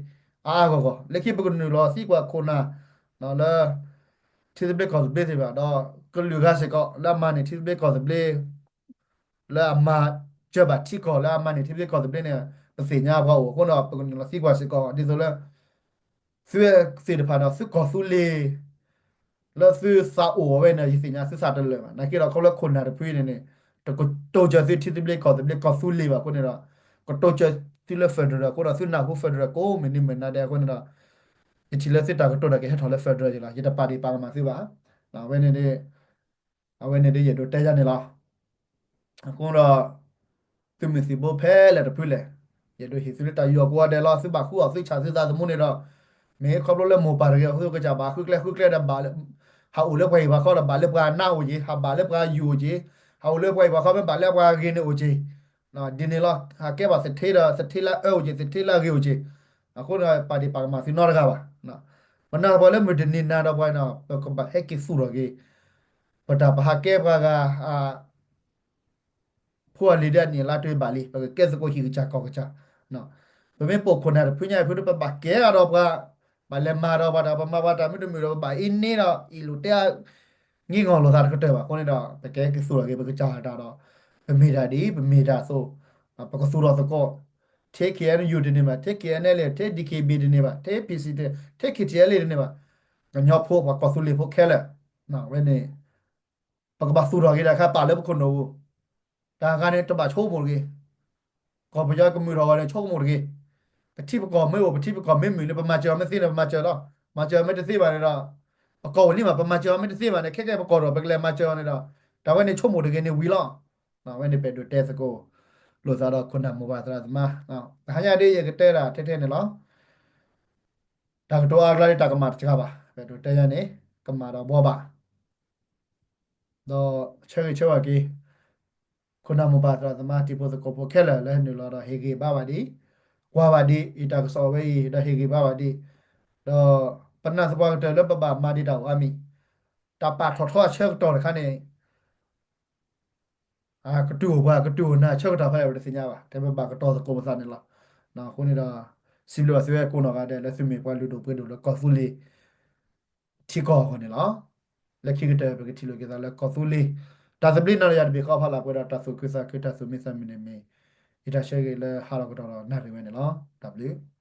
အါအါဂီၢ်ဂီၢ် လၢခံပကနုာ်လီၤသံကွၢ်ခိၣ်နၢ် လၢ ထံသဘျ့ကီၢ်သဘျ့သ့ၣ်တဖၣ် ဒီးကလုာ်ဂၤစ့ၢ်ကီး လၢအမၤန့ၢ်ထံသဘျ့ကီၢ်သဘျ့ လၢအမၤစၢၤဘၣ်ထံကီၢ် လၢအမၤန့ၢ်ထံသဘျ့ကီၢ်သဘျ့န့ၣ် ပသ့ၣ်ညါပှၤအိၣ်အဃိန့ၣ် ပကနုာ်လီၤသံကွၢ်စ့ၢ်ကီး ဒ်သိးလၢ သုသ့ၣ်တဖၣ်ဒီးသုကီၢ်သူလ့ၤ လၢသုသးအိၣ်အဝဲန့ၣ် ယသ့ၣ်ညါသုသးတလၢာ်ဘၣ်. နာ်က့ဒီးခီဖျိခိၣ်နၢ်တဖုအံၤန့ၣ်န့ၣ် တကတိၤစၢၤသုထံသဘျ့ကီၢ်သဘျ့ကီၢ်သူလ့ၤဘၣ်အဃိန့ၣ်ဒီး ကတိၤစၢၤသုလၢ federal အဃိဒီး သုနၢ်ဟူ federal ကိးမုၢ်နံၤမုၢ်နၤဒဲးအဃိန့ၣ်ဒီး ယထံၣ်လၢသုတၢ်ကတိၤဒီးကဟဲထီၣ်လၢ federal က့ၤလီၤ. ယတပာ်ဒံးပာ်ကမၣ်သုဘၣ်. အဝဲန့ၣ် အဝဲန့ၣ်ဒ်ယအဲၣ်ဒိးတဲယၤန့ၣ်လီၤ. အဃိဒီး သုးမုၢ်သံၣ်ဘိဖဲလဲၣ်တဖုလဲၣ်, ယအဲၣ်ဒိးဟ့ၣ်သုလၢတၢ်ယူးယီၣ်ကိးဂၤဒဲးလီၤ. သုဘၣ်ဃုအီၣ်သုဆၣ်သုသးသမူန့ၣ်ဒီး မ့ၢ်ခီဖျိလၢမိၢ်ပၢ်တဂ့ၤ သုကစၢ်ဘၣ်ဃုကျဲဃုကျဲဒီးဘၣ်လၢ ဟးအိၣ်လၢပှၤဟံၣ်ပှၤဃီဒီးဘၣ်လၢပှၤနါအိၣ်က့ၤ, ဟးဘၣ်လၢပှၤယူၢ်အိၣ်က့ၤ, ဟးအိၣ်လၢပှၤဟံၣ်ပှၤဃီမ့ၢ်ဘၣ်လၢပှၤဂ့ၤန့ၣ်အိၣ်က့ၤ ဒ်န့ၣ်လီၤ. ဟးကဲဘၣ်သထ့ဒီး သထ့လၢအၢအိၣ်က့ၤ သထ့လၢအဂ့ၤအိၣ်က့ၤ. အဃိဒီးပာ်ဒံးပာ်ကမၣ်သုနီတဂၤဘၣ်. ပနၢ်ပှၤလၢမုၢ်တနံၤနၤဒီးပှၤန့ၣ် ပကဘၣ်ဟဲက့ၤသူၣ်ထီၣ်က့ၤ ပတၢ်ပဟးကဲပှၤဂၤ ဖိအလံၤဒီးအနံၣ်အလါတဘၣ်လံ ပကကဲသကိးဟံၣ်ကစၢ်ကီၢ်ကစၢ်. ပမ့ၢ်ပိာ်ခိၣ်နၢ်တဖုညါအံၤဖုဒီး ပဘၣ်ကဲအါဒီးပှၤ ဘၣ်လဲၤမၤဒီးပှၤဒီး ပမၤပှၤတၢ်မ့ၢ်တမုာ်ဒီး ပဘၣ်အ့န့ဒီး အ့ၣ်လိာ်တဲ ငံၢ်ငီၢ်လိာ်သးတကတၢၢ်ဘၣ်. အဃိန့ၣ်ဒီး ပကဲက့ၤသူၣ်ထီၣ်က့ၤ ပကစၢ်တၢ်ဒီး ပမ့ၢ်တၢ်ဒ် ပမ့ၢ်တၢ်အသိး ပကသူၣ်ထီၣ်သကိး ထဲ ခ့အဲၣ်ယူၣ် တန့ၢ်ဘၣ်, ထဲ ခ့အဲၣ်ယူၣ် ထဲ ဒံၣ်ခ့ဘံၣ် တန့ၢ်ဘၣ်, ထဲ ပံၣ်စံၣ် ထဲ ခ့ထံအဲၣ်လ့ၣ် တန့ၢ်ဘၣ်. ကညီဖိ ပှၤကီၢ်သူလ့ၤဖိခဲလၢာ် ဝဲန့ၣ် ပကဘၣ်သူၣ်ထီၣ်က့ၤတၢ်ခါပာ်လၢပခိၣ်နူာ်ပူၤ, တၢ်ဂၤန့ၣ်တဘၣ်ဆိကမိၣ်တဂ့ၤ. ကီၢ်ပယီၤကမုာ်ထီၣ်ဂီၤန့ၣ် ဆိကမိၣ်တဂ့ၤ. ပထံပကီၢ်မ့ၢ်အိၣ် ပထံပကီၢ်မ့ၢ်မုာ်န့ၣ် ပမၤစၢၤအီၤမ့ၢ်သ့န့ၣ် ပမၤစၢၤလီၤ. မၤစၢၤအီၤမ့ၢ်တသ့ဘၣ်န့ၣ်ဒီး ပကီၢ်အိၣ်လံမး ပမၤစၢၤအီၤမ့ၢ်တသ့ဘၣ်န့ၣ် ခဲကဲပကီၢ်ဒီး ပကလဲၤမၤစၢၤအီၤန့ၣ်ဒီး တၢ်ဝဲန့ၣ်ဆိကမိၣ်တဂ့ၤန့ၣ်ဝံၤလီၤ. ဝဲန့ၣ်ပအဲၣ်ဒိးတဲသကိး လိာ်သးဒီးခိၣ်နၢ်မိၢ်ပၢ်သရၣ်သမါ, တဟါညါဒ်ယကတဲဒၣ်ထဲထဲန့ၣ်လီၤ. တၢ်ကတိၤအါကျါဒ်တၢ်ကမၣ်တစှၤဘၣ်, ပဒိးတဲညါန့ၣ် ကမၣ်ဒီးဘှီဘၣ်, ဒီးဆၢဂ့ၤဆၢဝါက့ၤ ခိၣ်နၢ်မိၢ်ပၢ်သရၣ်သမါ တံၤဖိသကိးဖိခဲလၢာ်လၢနုာ်လီၤဒီးဟ့ၣ်ဂံၢ်ဘါဘၣ်ဒံး, ကွၢ်ဘၣ်ဒံး ယတၢ်ကစီၣ်ဝဲအံၤ ဒီးဟ့ၣ်ဂံၢ်ဘါဘၣ်ဒံး, ဒီးပနာ်သပှၢ်ကတၢၢ်လၢပဘၣ်မၤဒံးတၢ်အိၣ်အါမံၤ, တၢ်ပာ်ထီၣ်ထီအဆၢကတီၢ်တခါန့ၣ် ကတူၢ်အိၣ်ပှၤ ကတူၢ်အိၣ်နၤဆၢကတီၢ်ဖဲလဲၣ် ပတသ့ၣ်ညါဘၣ်, တဲပဘၣ်ကတီၤသကိးပသးန့ၣ်လီၤ. အဃိန့ၣ်ဒီး စံးဘျုးဘၣ်သုဝဲကိးနီၢ်ဂၤဒဲး လၢသုမ့ၢ်ပှၤလုၢ်ဒိၣ်ပှ့ၤဒိၣ်လၢကီၢ်သူလ့ၤ ထံကီၢ်အဂီၢ်န့ၣ်လီၤ. လၢခံကတၢၢ် ပကထံၣ်လိာ်က့ၤသးလၢကီၢ်သူလ့ၤ တၢ်သဘျ့နီၢ်တယၢ်တဘ့ၣ်ဃီဖးလၢ်ပှဲၤဒီးတၢ်သူၣ်ခုသးခု တၢ်သူၣ်မံသးမုာ်န့ၣ်မ့ၢ် ယတၢ်ဆၢဂ့ၤလၢဟါလီၤကတီၢ်ဒီးနၣ်ရံၣ်ဝဲန့ၣ်လီၤ. တၢ်ဘျုး